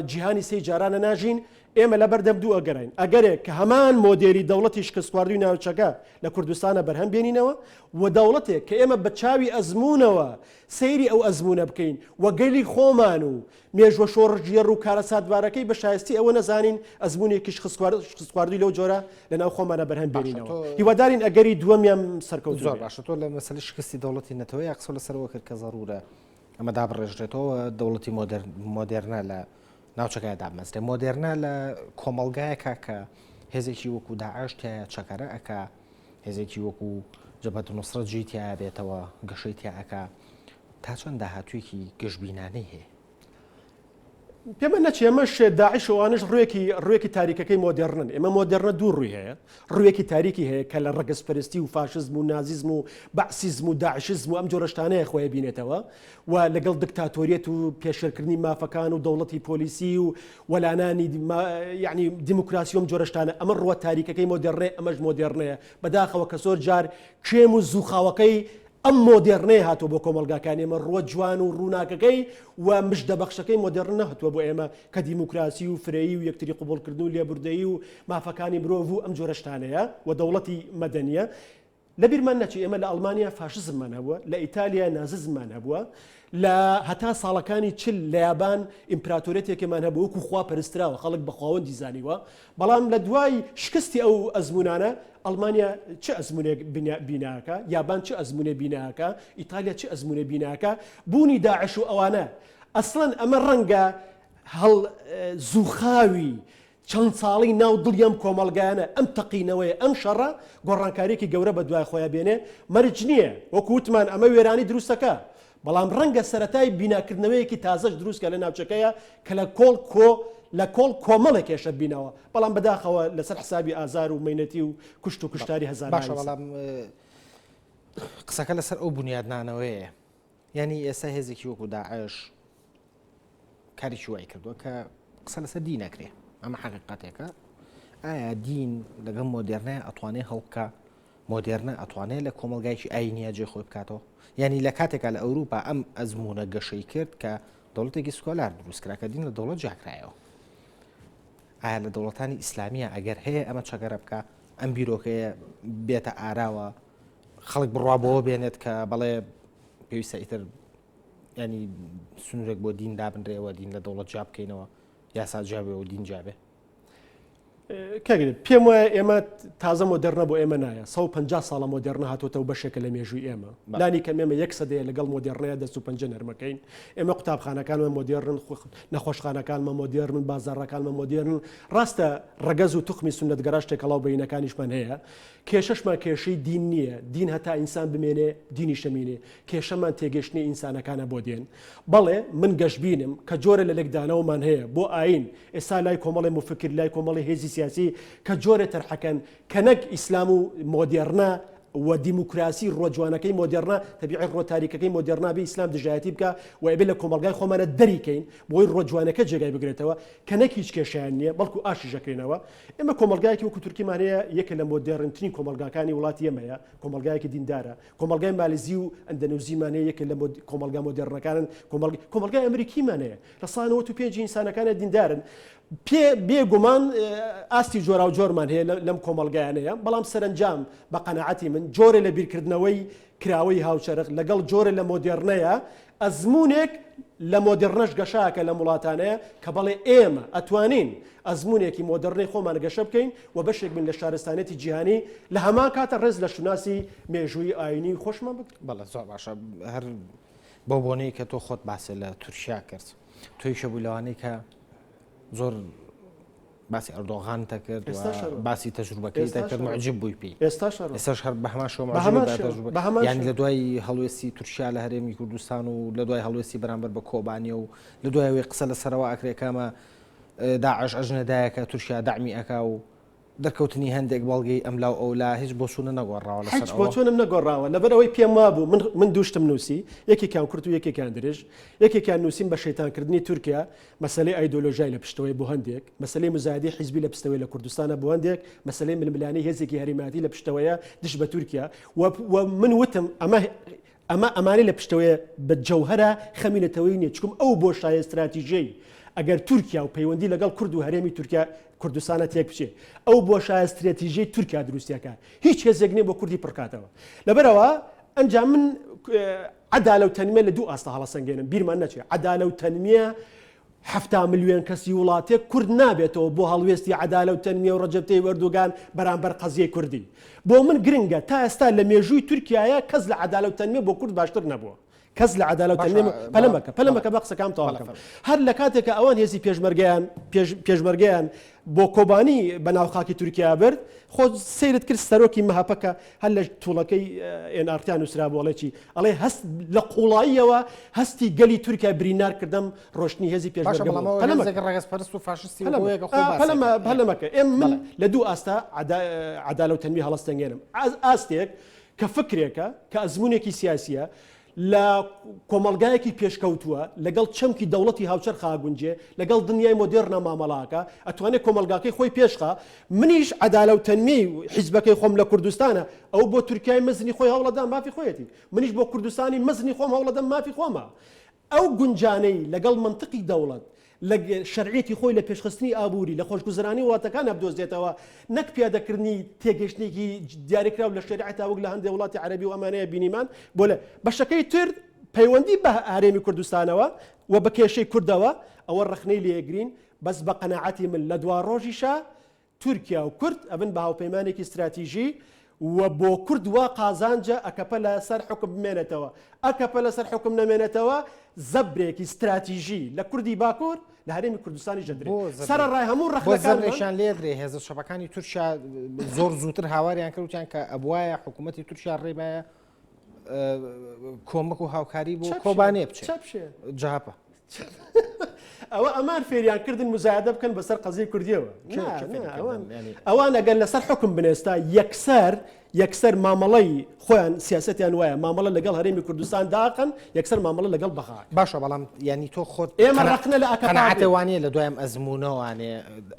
جیهانی سێی جارانە ناژین ئێمە لەبەردەم دوو ئەگەراین، ئەگەرێک کە هەمان مۆدێلی دەوڵەتی شکستخواردووی ناوچەکە لە کوردستانە بەرهەم بێنینەوە و دەوڵەتێک کە ئێمە بە چاوی ئەزموونەوە سەیری ئەو ئەزموونە بکەین و گەلی خۆمان و مێژوە شۆڕشگێڕ و کارەساتبارەکەی بە شایستی ئەوە نەزانین ئەزموونێکی شکستخواردووی لەو جۆرە لەناو خۆمانە بەرهەم بێنینەوە. هیوادارین ئەگەری دووەمیان سەرکەوتوو زۆر باشە تۆ لە مەسەلەی شکستی دەوڵەتی نەتەوەیە قسە لەسەرەوە کرد کە زەرورە ئەمە دابڕێژرێتەوە دەوڵەتی مۆدێرنە لە ناوچەکەیا دابمەزرێ. مۆدێرنە لە کۆمەڵگایەکا کە هێزێکی وەکو داعش تیایا چەکەرە ئەکا، هێزێکی وەکو جەبهەت نوسرە جێی تیایا بێتەوە، گەشەی تیا ئەکا، تا چەند داهاتوویەکی گەشبینانەی هەیە؟ پێمان نەچێ ئەمەش داعش و ئەوانەش ڕوویەکی ڕوویەکی تاریکەکەی مۆدێرنن. ئێمە مۆدێرنە دوو ڕووی هەیە. ڕوویەکی تاریکی هەیە کە لە ڕەگەزپەرستی و فاشزم و نازیزم و بەعسیزم و داعشزم و ئەم جۆرە شتانەیە خۆی بینێتەوە. و لەگەڵ دکتاتۆریەت و پێشێلکردنی مافەکان و دەوڵەتی پۆلیسی و وەلانانی یعنی دیموکراسی و ئەم جۆرە شتانە ئەمە ڕووە تاریکەکەی مۆدێرنەیە ئەمەش مۆدێرنەیە بەداخەوە کە زۆر جار کێم و زووخاوەکەی ئەم مۆدێرنەیە هاتووە بۆ کۆمەڵگاکانی ئێمە ڕووە جوان و ڕووناکەکەی و مژدەبەخشەکەی مۆدێرن نەهاتووە بۆ ئێمە کە دیموکراسی و فرەیی و یەکتری قبوڵکردن و لێبوردەیی و مافەکانی مرۆڤ و ئەم جۆرە شتانەیە و دەوڵەتی مەدەنیە لەبیرمان نەچێ ئێمە لە ئەڵمانیا فاشزممان هەبووە، لە ئیتالیا ناززممان هەبووە، لە هەتا ساڵەکانی 40 لە یابان ئیمپراتۆریەتێکێمان هەبوو وەکو خوا پەرستراوە، خەڵک بە خواوەندی زانیوە، بەڵام لە دوای شکستی ئەو ئەزموونانە ئەڵمانیا چ ئەزموونێک بیناکا، یابان چ ئەزموونێ بیناکا، ئیتالیا چ ئەزموونێ بیناکا، بوونی داعش و ئەوانە ئەسڵەن ئەمە ڕەنگە هەڵ زووخاوی چەند ساڵەی ناو دڵی ئەم کۆمەڵگایانە، ئەم تەقینەوەیە، ئەم شەڕە گۆڕانکارییەکی گەورە بە دوای خۆیا بێنێ، مەرج نییە، وەکو وتمان ئەمە وێرانی دروستەکا، بەڵام ڕەنگە سەرەتای بیناکردنەوەیەکی تازەش دروستکا لە ناوچەکەیا کە لە کۆڵ کۆ لە کۆڵ کۆمەڵێک کێشە بینەوە، بەڵام بەداخەوە لەسەر حسابی ئازار و مەینەتی و کوشت و کوشتاری هەزاران باشە ئینسان. بەڵام قسەکە لەسەر ئەو بونیادنانەوەیە، یانی ئێستا هێزێکی وەکو داعش کارێکی وای کردووە کە قسە لەسەر دین نەکرێ ئەمە حقیقەتێکە ئایا دین لەگەڵ مۆدێرنە ئەتوانێ هەڵبکە مۆدێرنە ئەتوانێت لە کۆمەلگایکی ئاینیە جێ خۆی بکاتەوە یعنی لە کاتێکا لە ئەوروپا ئەم ئەزمونە گەشەی کرد کە دەوڵەتێکی سکۆلار دروستکرا کە دین لە دەوڵەت جیاکرایەوە ئایا لە دەوڵەتانی ئیسلامیە ئەگەر هەیە ئەمە چەگەرە بکە ئەم بیرۆکەیە بێتە ئاراوە خەڵک بڕوا بەوە بێنێت کە بەڵێ پێویستە ئیتر ینی سنوورێک بۆ دین دابنرێەوە دین لە دەوڵەت جیا بکەینەوە یاسا جیابێ و دین جیابێ کاگرێت پێم وایە ئێمە تازە مۆدەرنە بۆ ئێمە نایە 150 ساڵە مۆدەرنە هاتوتەوە بەشێکە لە مێژووی ئێمە لانی کەم ئێمە یەک سەدەیە لەگەڵ مۆدێرنەیە دەست و پەنجە نەرمەکەین ئێمە قوتابخانەکانمان مۆدێرنن نەخۆشخانەکانمان مۆدێرنن بازاڕەکانمان مۆدێرنن ڕاستە ڕەگەز و توخمی سوننەتگەراش تێکەڵاو بەینەکانیشمان هەیە کێشەشمان کێشەی دین نییە، دین هەتا ئینسان بمێنێ دینیش دەمینێ، کێشەمان تێگەشتنی ئینسانەکانە بۆ دێن. بەڵێ من گەشبینم کە جۆرێ لە لێکدانەوەمان هەیە بۆ ئایین، ئێستا لای کۆمەڵێ موفکر، لای کۆمەڵێ هێزی سیاسی کە جۆرێ تەرحەکەن کە نەک ئیسلام و مۆدێڕنە و دیموکراسی ڕووە جوانەکەی مۆدێڕنە، تەبیعی ڕووە تاریکەکەی مۆدێڕنە بێ ئیسلام دژایەتی بکا و ئەبێ لە کۆمەڵگای خۆمانە دەریکەین بۆی ڕووە جوانەکە جێگای بگرێتەوە کە نەک هیچ کێشەیان نییە بەڵکو ئاشیش ئەکرێنەوە. ئێمە کۆمەڵگایەکی وەکو تورکیمان هەیە یەکێ لە مۆدێڕنترین کۆمەڵگاکانی وڵاتی ئێمەیە، کۆمەڵگایەکی دیندارە، کۆمەڵگای مالزی و ئەندەنوزیمان هەیە یەکێ لە کۆمەڵگا مۆدێڕنەکانن، کۆمەڵگای ئەمریکیمان هەیە 95% ئینسانەکانە دیندارن. پێ بێ گومان ئاستی جۆراوجۆرمان هەیە لەم کۆمەڵگایانەیە، بەڵام سەرەنجام بە قەناعەتی من جۆرێ لە بیرکردنەوەی کراوەی هاوچەرخ لەگەڵ جۆرێ لە مۆدێڕنەیە ئەزموونێک لە مۆدێڕنەش گەشاکە لەم وڵاتانەیە کە بەڵێ ئێمە ئەتوانین ئەزموونێکی مۆدێڕنەی خۆمان گەشە بکەین و بەشێک بین لە شارستانیەتی جیهانی لە هەمان کاتە ڕێز لە شوناسی مێژوویی ئایینی خۆشمان بگرین. بەڵێ زۆر باشە هەر بەو بۆنەی کە تۆ خۆت باست لە تورکیا کرد. تۆیشە بوو لەوانەی کە زۆر باسی ئەردۆغانت دەکرد و باسی تەجروبەکەی دەکرد معجب بووی پێی ئێستاش ئێستاش هەر بە هەمان شێوە بە هەمان یانی لە دوای هەڵوێستی تورکیا لە هەرێمی کوردستان و لە دوای هەڵوێستی بەرامبەر بە کۆبانیە و لە دوای ئەوەی قسە لەسەرەوە ئەکرێ کامە داعش ئەژنەدایەکە تورکیا دەعمی ئەکا و دەرکەوتنی هەندێک بەڵگەی ئەملا و ئەولا هیچ بۆچوونە نەگۆڕاوە لەسەر هیچ بۆچوونم نەگۆڕاوە لەبەر ئەوەی پێم وابوو من من دووشتم نووسی یەکێکیان کورت و یەکێکیان درێژ یەکێکیان نووسیم بە شەیتانکردنی تورکیا مەسەلەی ئایدۆلۆژیای لە پشتەوەیە بۆ هەندێک، مەسەلەی موزایەدەی حیزبی لە پستەوەیە لە کوردستانە بۆ هەندێک، مەسەلەی ململانێی هێزێکی هەرێمایەتی لە پشتەوەیە دژ بە تورکیا و و من وتم ئەمە ئەمە ئەمانەی لە پشتەوەیە بە جەوهەرا خەمی نەتەوەیی نییە چکم ئەو بۆشایە ستراتیژیەی ئەگەر تورکیا و پەیوەندی لەگەڵ کورد و هەرێمی تورکیا کوردستانە تێک بچێ ئەو بۆشایە ستراتیژیەی تورکیا دروستیەکە هیچ هێزێک نییە بۆ کوردی پڕکاتەوە لەبەرەوە ئەنجام من عەدالە و تەنمیە لە دوو ئاستە هەڵەسەنگێنم بیرمان نەچێ عەدالە و تەنمیە حەفتا ملیۆن کەسی وڵاتێک کورد نابێتەوە بۆ هەڵوێستی عەدالە و تەنمیە و ڕەجەب تەیب ئەردۆگان بەرامبەر قەزیەی کوردی بۆ من گرنگە تا ئێستا لە مێژووی تورکیایە کەس لە عەدالە و تەنمیە بۆ کورد باشتر نەبووە کەس لە عەدالە و تەنمیە پەلە مەکە پەلە مەکە بە قسەکانم تەواو کەم هەر لە کاتێکە ئەوان هێزی پێشمەرگەیان پێشمەرگەیان بۆ کۆبانی بە ناو خاکی تورکیا برد، خۆ سەیرت کرد سەرۆکی مەهەپە کە هەر لە توڵەکەی ئێن ئاڕ تیا نووسرابوو ئەڵێ چی؟ ئەڵێ هەست لە قوڵاییەوە هەستی گەلی تورکیای برینار کردم ڕۆشتنی هێزی باشە پێشمەرگە بەڵام بوو. ئەوە پەلە هێزێک مەکە. ڕەگەزپەرست و فاشستی پەلە وەکو مەکە. یەکە خۆی باسی پەلە مە ئەکات. پەلە مەکە. ئێم من بەڵێ. لە دوو ئاستا عەدا عەدالە و تەنمیە هەڵەستەنگێنم. ئاستێک کە فکرێکە، کە ئەزموونێکی سیاسییە، لە کۆمەڵگایەکی پێشکەوتووە، لەگەڵ چەمکی دەوڵەتی هاوچەرخا ئەگونجێ، لەگەڵ دنیای مۆدێرنا مامەڵە ئەکا، ئەتوانێ کۆمەڵگاکەی خۆی پێشخا، منیش عەدالە و تەنمیەی حیزبەکەی خۆم لە کوردستانە، ئەو بۆ تورکیای مەزنی خۆی هەوڵەدا مافی خۆیەتی، منیش بۆ کوردستانی مەزنی خۆم هەوڵەدەم مافی خۆمە. ئەو گونجانەی لەگەڵ مەنتقی دەوڵەت، لە شەرعیەتی خۆی لە پێشخستنی ئابووری، لە خۆشگوزەرانی وڵاتەکانا بدۆزێتەوە، نەک پیادەکردنی تێگەیشتنێکی دیاریکراو لە شەریعەتا وەک لە هەندێ وڵاتی عەرەبی و ئەمانەیە بینیمان بۆ لە بەشەکەی تر پەیوەندی بە هەرێمی کوردستانەوە و بە کێشەی کوردەوە ئەوە ڕەخنەی لێگرین بەس بە قەناعەتی من لە دواڕۆژیشا تورکیا و کورد ئەبن بە هاوپەیمانێکی ستراتیژی و بۆ کورد وا قازانجە ئەکەپە لە سەر حوکم بمێنێتەوە، ئەکەپە لە سەر حوکم نەمێنێتەوە زەبرێکی ستراتیژی لە کوردی باکوور لە هەرێمی کوردستانیش دەدرێ. بۆ زەبرێک سەرەڕای هەموو بۆ ڕەخنەکانمان. زەبرێکیان لێدرێ هێزە چەپەکانی تورکیا زۆر زووتر هاواریان کرد وتیان کە ئەبوایە حکوومەتی تورکیا ڕێبایە کۆمەک و هاوکاری بۆ کۆبانێ بچێت جەهەپە. ئەوە ئەمان فێریان کردن مزایدە بکەن بەسەر قەزیی کوردیەوە ئەوان ئەگەر لەسەر حکم بنێستا یەکسەر یەکسەر مامەڵەی خۆیان سیاستیان وایە مامەڵە لەگەڵ هەرێمی کوردستان داقن یەکسەر مامەڵە لەگەڵ بەغا باشە بەڵام ینی تۆ خۆت ئێمە ڕەخنە لە ئەکەناعەتێ وانە لە دوایم ئەزمونەوانێ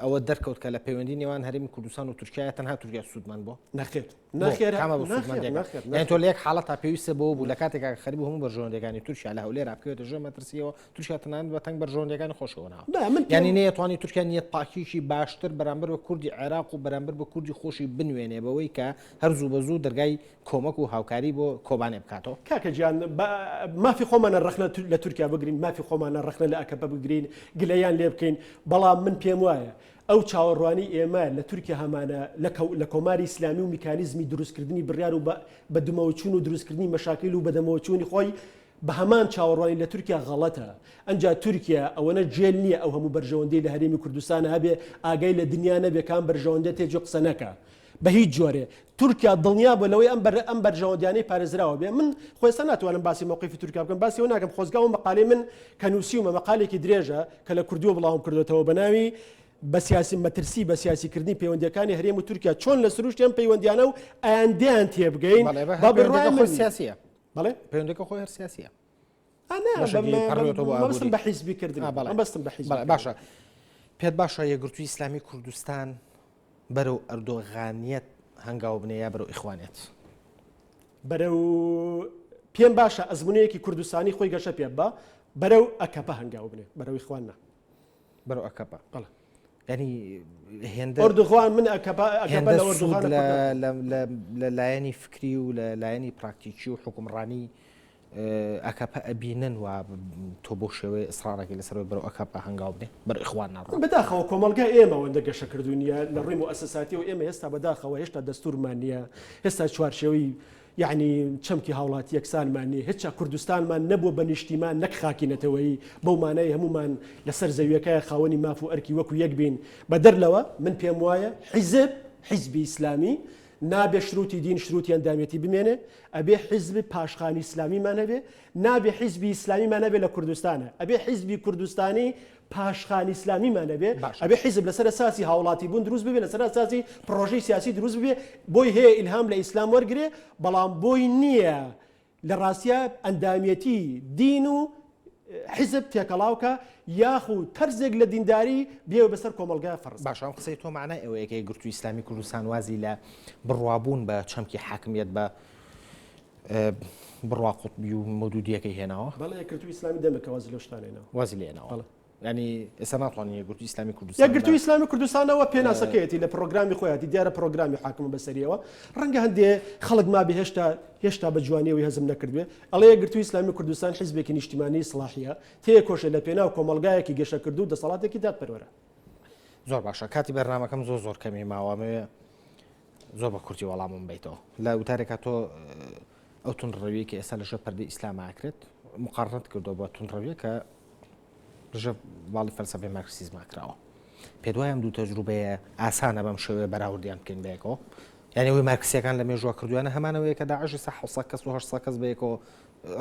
ئەوە دەرکەوت کە لە پەیوەندی نێوان هەرێمی کوردستان و تورکیا تەنها تورکیا سوودمان بۆ نەخێر نەخێر کامە بۆ سوودمەندێکە؟ یانی تۆ لە یەک حاڵەتا پێویستە بۆ بوو لە کاتێکا کە خەریک بوو هەموو بەرژەوەندیەکانی تورکیا لە هەولێرا بکەوێتە ژێر مەترسیەوە تورکیا تەنانەت بە تەنگ بەرژەوەندیەکانی خۆشەوە ناوە نا من یانی پێم نەیەتوانی تورکیا نیەت پاکیکی باشتر بەرامبەر بە کوردی عێراق و بەرامبەر بە کوردی خۆشی بنوێنێ بەوەی کە هەر زوو بە زوو دەرگای کۆمەک و هاوکاری بۆ کۆبانێ بکاتەوە. کاکە گیان با مافی خۆمانە ڕەخنە لە تورکیا بگرین مافی خۆمانە ڕەخنە لە ئەکەپە بگرین گلەیان لێ بکەین بەڵام من پێم وایە ئەو چاوەڕوانی ئێمە لە تورکیا هەمانە لە لە کۆماری ئیسلامی و میکانیزمی دروستکردنی بڕیار و بە بە دمەوەچوون و دروستکردنی مەشاکیل و بەدەمەوەچوونی خۆی بە هەمان چاوەڕوانی لە تورکیا غەڵەتە. ئەنجا تورکیا ئەوەنە گێل نییە ئەو هەموو بەرژەوەندیەی لە هەرێمی کوردستانا هەبێ ئاگای لە دنیا نەبێ کام بەرژەوەندە تێجێ قسە نەکا. بە هیچ جۆرێ. تورکیا دڵنیا بووە لەوەی ئەم بەر ئەم بەرژەوەندیانەی پارێزراوە بێ. من خۆ ئێستا ناتوانم باسی مەوقیفی تورکیا بکەم، باسی ئەوە ناکەم خۆزگا ئەو مەقالەی من کە نووسیومە مەقالێکی درێژە کە لە کوردیوە بڵاوم کردۆتەوە بە ناوی بە سیاسی مەترسی بە سیاسی کردنی پەیوەندیەکانی هەرێم و تورکیا چۆن لە سروشتی ئەم پەیوەندیانە و ئایندەیان تێبگەین بەڵێ بە با هەر بڕوای پەیوەندەکە من خۆی سیاسیە. بەڵێ پەیوەندەکە خۆی هەر سیاسیە. ئا نا بەشێکی پەڕیوەتەوە بۆ مەبەستم ئابووری. بە حیزبی کردنی ئا بەڵێ. مەبەستم بە حیزبی بەڵێ کردنی. باشە پێت باشە یەکگرتووی ئیسلامی کوردستان بەرەو ئەردۆغانیەت هەنگاو بنێ یا بەرەو ئیخوانیەت؟ بەرەو پێم باشە ئەزمونەیەکی کوردستانی خۆی گەشە پێ بە بەرەو ئەکەپە هەنگاو بنێ بەرەو ئیخوان نا. بەرەو ئەکەپە. بەڵێ. یعنی هێندە ئۆردوغان من ئەکەپە ئەکەپە هێندە لە سوود ئۆردوغان لە لە لە لایەنی فکری و لە لایەنی پراکتیکی و حوکمڕانی. ئەکەپە ئەبینن و تۆ بۆ شێوەیە ئیسڕاڕێکی لەسەرەوەی بەرەو ئەکەپە هەنگاو بنێ بەرەو ئیخوان ناڕۆ. بەداخەوە کۆمەڵگای ئێمە ئەوەندە گەشەکردوو نییە لە ڕووی موئەسەساتیەوە ئێمە هێستا بەداخەوە هێشتا دەستورمان نییە هێستا چوارچێوەی یەعنی چەمکی هاوڵاتی یەکسانمان نییە هێچا کوردستانمان نەبووە بە نیشتیمان نەک خاکی نەتەوەیی بەو مانای هەموومان لەسەر زەویەکە خاوەنی ماف و ئەرکی وەکو یەک بین بەدەر لەوە من پێم وایە حیزب حیزبی ئیسلامی نابێ شروتی دین شروتی ئەندامێتی بمێنێ ئەبێ حیزب پاشخانی ئیسلامیمان هەبێ نابێ حیزبی ئیسلامیمان هەبێ لە کوردستانە ئەبێ حیزبی کوردستانی پاشخانی ئیسلامیمان هەبێ ئەبێ حیزب لەسەر ئەساسی هاوڵاتی بوون دروست ببێ لەسەر ئەساسی پڕۆژەی سیاسی دروست ببێ بۆی هەیە ئیلهام لە ئیسلام وەرگێ بەڵام بۆی نییە لە ڕاستیا ئەندامیەتی دین و حیزب تێکەڵاو کە یاخو تەرزێک لە دینداری بێ بەسەر کۆمەڵگا فەرز. باشە ئەم قسەی تۆ مەعنای ئەوەیە کە یەکگرتووی ئیسلامی کوردستان وازی لە بڕوابوون بە چەمکی حاکمیەت بە بڕوا قوتبی و مەودودیەکەی هێناوە؟ بەڵێ یەکگرتووی ئیسلامی دەمێکە وازی لەو شتانە هێناوە. وازی لێ هێناوە. بەڵێ. یانی ئێستا ناتوانین یەکگرتووی ئیسلامی کوردستان یەکگرتووی ئیسلامی کوردستانەوە پێناسەکەیەتی لە پرۆگرامی خۆیەتی دیارە پرۆگرامی حاکمە بەسەریەوە ڕەنگە هەندێ خەڵک مابێ هێشتا هێشتا بە جوانیەوەی هەزم نەکردبێ ئەڵێ یەکگرتووی ئیسلامی کوردستان حیزبێکی نیشتیمانی ئیسڵاحیە تێکۆشێ لە پێناو کۆمەڵگایەکی گەشەکردوو دەسەڵاتێکی دادپەروەرە. زۆر باشە کاتی بەرنامەکەم زۆر زۆر کەمی ماوە ئەمەوێ زۆر بە کورتی وەڵامم بیتەوە لە وتارێکا تۆ ئەو توندڕەویەی کە ئێستا لەژێر پەردەی ئیسلام ئاکرێت مقارنەت کردەوە بە توندڕەویە کە لەژێر باڵی فەلسەفەی مارکسیزما کراوە پێت وایە ئەم دوو تەجروبەیە ئاسانە بەم شێوەیە بەراوردیان بکەین بەیەکەوە یعنی ئەوەی مارکسیەکان لە مێژوە کردویانە هەمانەوەیە کە داعش ئێستا 700 کەس و 800 کەس بەیەکەوە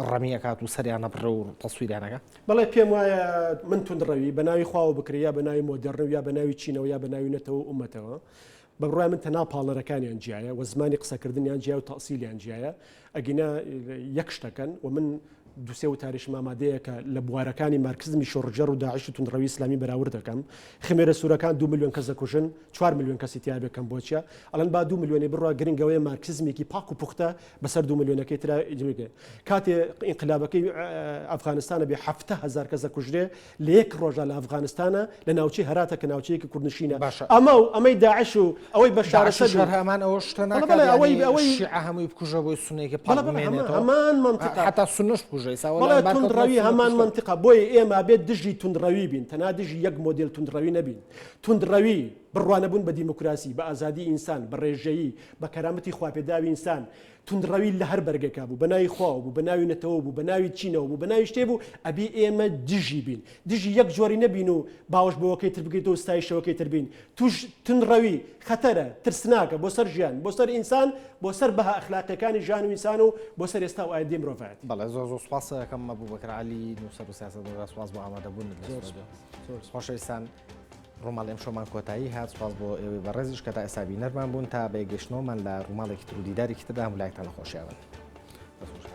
ڕەمیەکات و سەریان نەبڕێ و تەسویریانەکە بەڵێ پێم وایە من توندڕەوی بە ناوی خواوە بکرێ یا بە ناوی مۆدێرن و یا بە ناوی چینەوە یا بە ناوی نەتەوە و ئومەتەوە بە بڕوای من تەنها پاڵنەرەکانیان جیایە و زمانی قسەکردنیان جیا و تەئسیلیان جیایە ئەگینا یەک شتەکەن و من دوسێ وتاریشم ئامادەیە کە لە بوارەکانی مارکسزمی شۆڕشگێڕ و داعش و توندڕەوی ئیسلامی بەراورد دەکەم خمێرە سوورەکان دو ملیۆن کەس دەکوژن چوار ملیۆن کەسی تیا بێ کەمبۆچیا ئەڵێن با دو ملیۆنی بڕوا گرنگەوەیە مارکسزمێکی پاک و پوختە بەسەر دو ملیۆنەکەی ترا ئیجمیگە کاتێ ئینقلابەکەی ئەفغانستانە بێ 7 هەزار کەس دەکوژرێ لە یەک ڕۆژا لە ئەفغانستانە لە ناوچەی هەراتە کە ناوچەیەکی کوردنشینە باشە. ئەمە و ئەمەی داعش و ئەوەی بەشار داعشیش ئەسەد و هەر هەمان ئەوە شتە بەڵێ ناکات بەڵێ ئەوەی یانی ئەوەی شیعە هەمووی بکوژە بۆی سوننەیەکی پاک بەڵێ بەڵێ هەمان بمێنێتەوە هەمان مەنتیقە حەتا سوننەش بکوژە ئیسا وەلا بەڵێ ئەنبار کەوتنە توندڕەوی سوننە هەمان کوشتن. مەنتیقە بۆیە ئێمە ئەبێت دژی توندڕەوی بین تەنها دژی یەک مۆدێل توندڕەوی نەبین توندڕەوی بڕوانەبوون بە دیموکراسی بە ئازادی ئینسان بە ڕێژەیی بە کەرامەتی خواپێداوی ئینسان توندڕەوی لە هەر بەرگێکا بوو، بە ناوی خواوە بوو، بە ناوی نەتەوە بوو، بە ناوی چینەوە بوو، بە ناوی شتێ بوو، ئەبی ئێمە دژی بین. دژی یەک جۆری نەبین و باوەش بەوەکەی تر بگریتەوە و ستایشەوەکەی تر بین. توش توندڕەوی خەتەرە، ترسناکە بۆ سەر ژیان، بۆ سەر ئینسان، بۆ سەر بەها ئەخلاقیەکانی ژیان و ئینسان و بۆ سەر ئێستا و ئایندەی مرۆڤایەتی. بەڵێ زۆر زۆر سوپاست ئەکەم ئەبوبەکر عەلی نووسەر و سیاسەتمەدار سوپاس بۆ ئامادەبوونت لە ستۆدیۆ. خۆشەویستان ڕووماڵی ئەمشەومان کۆتایی هات سوپاس بۆ ئێوەی بەڕێزیش کە تا ئێستا بینەرمان بوون تا بەیەکگەیشتنەوەمان لە ڕووماڵێکی تر و دیدارێکی تردا هەموو لایەکتان لە خۆشیابن. دەست خۆش.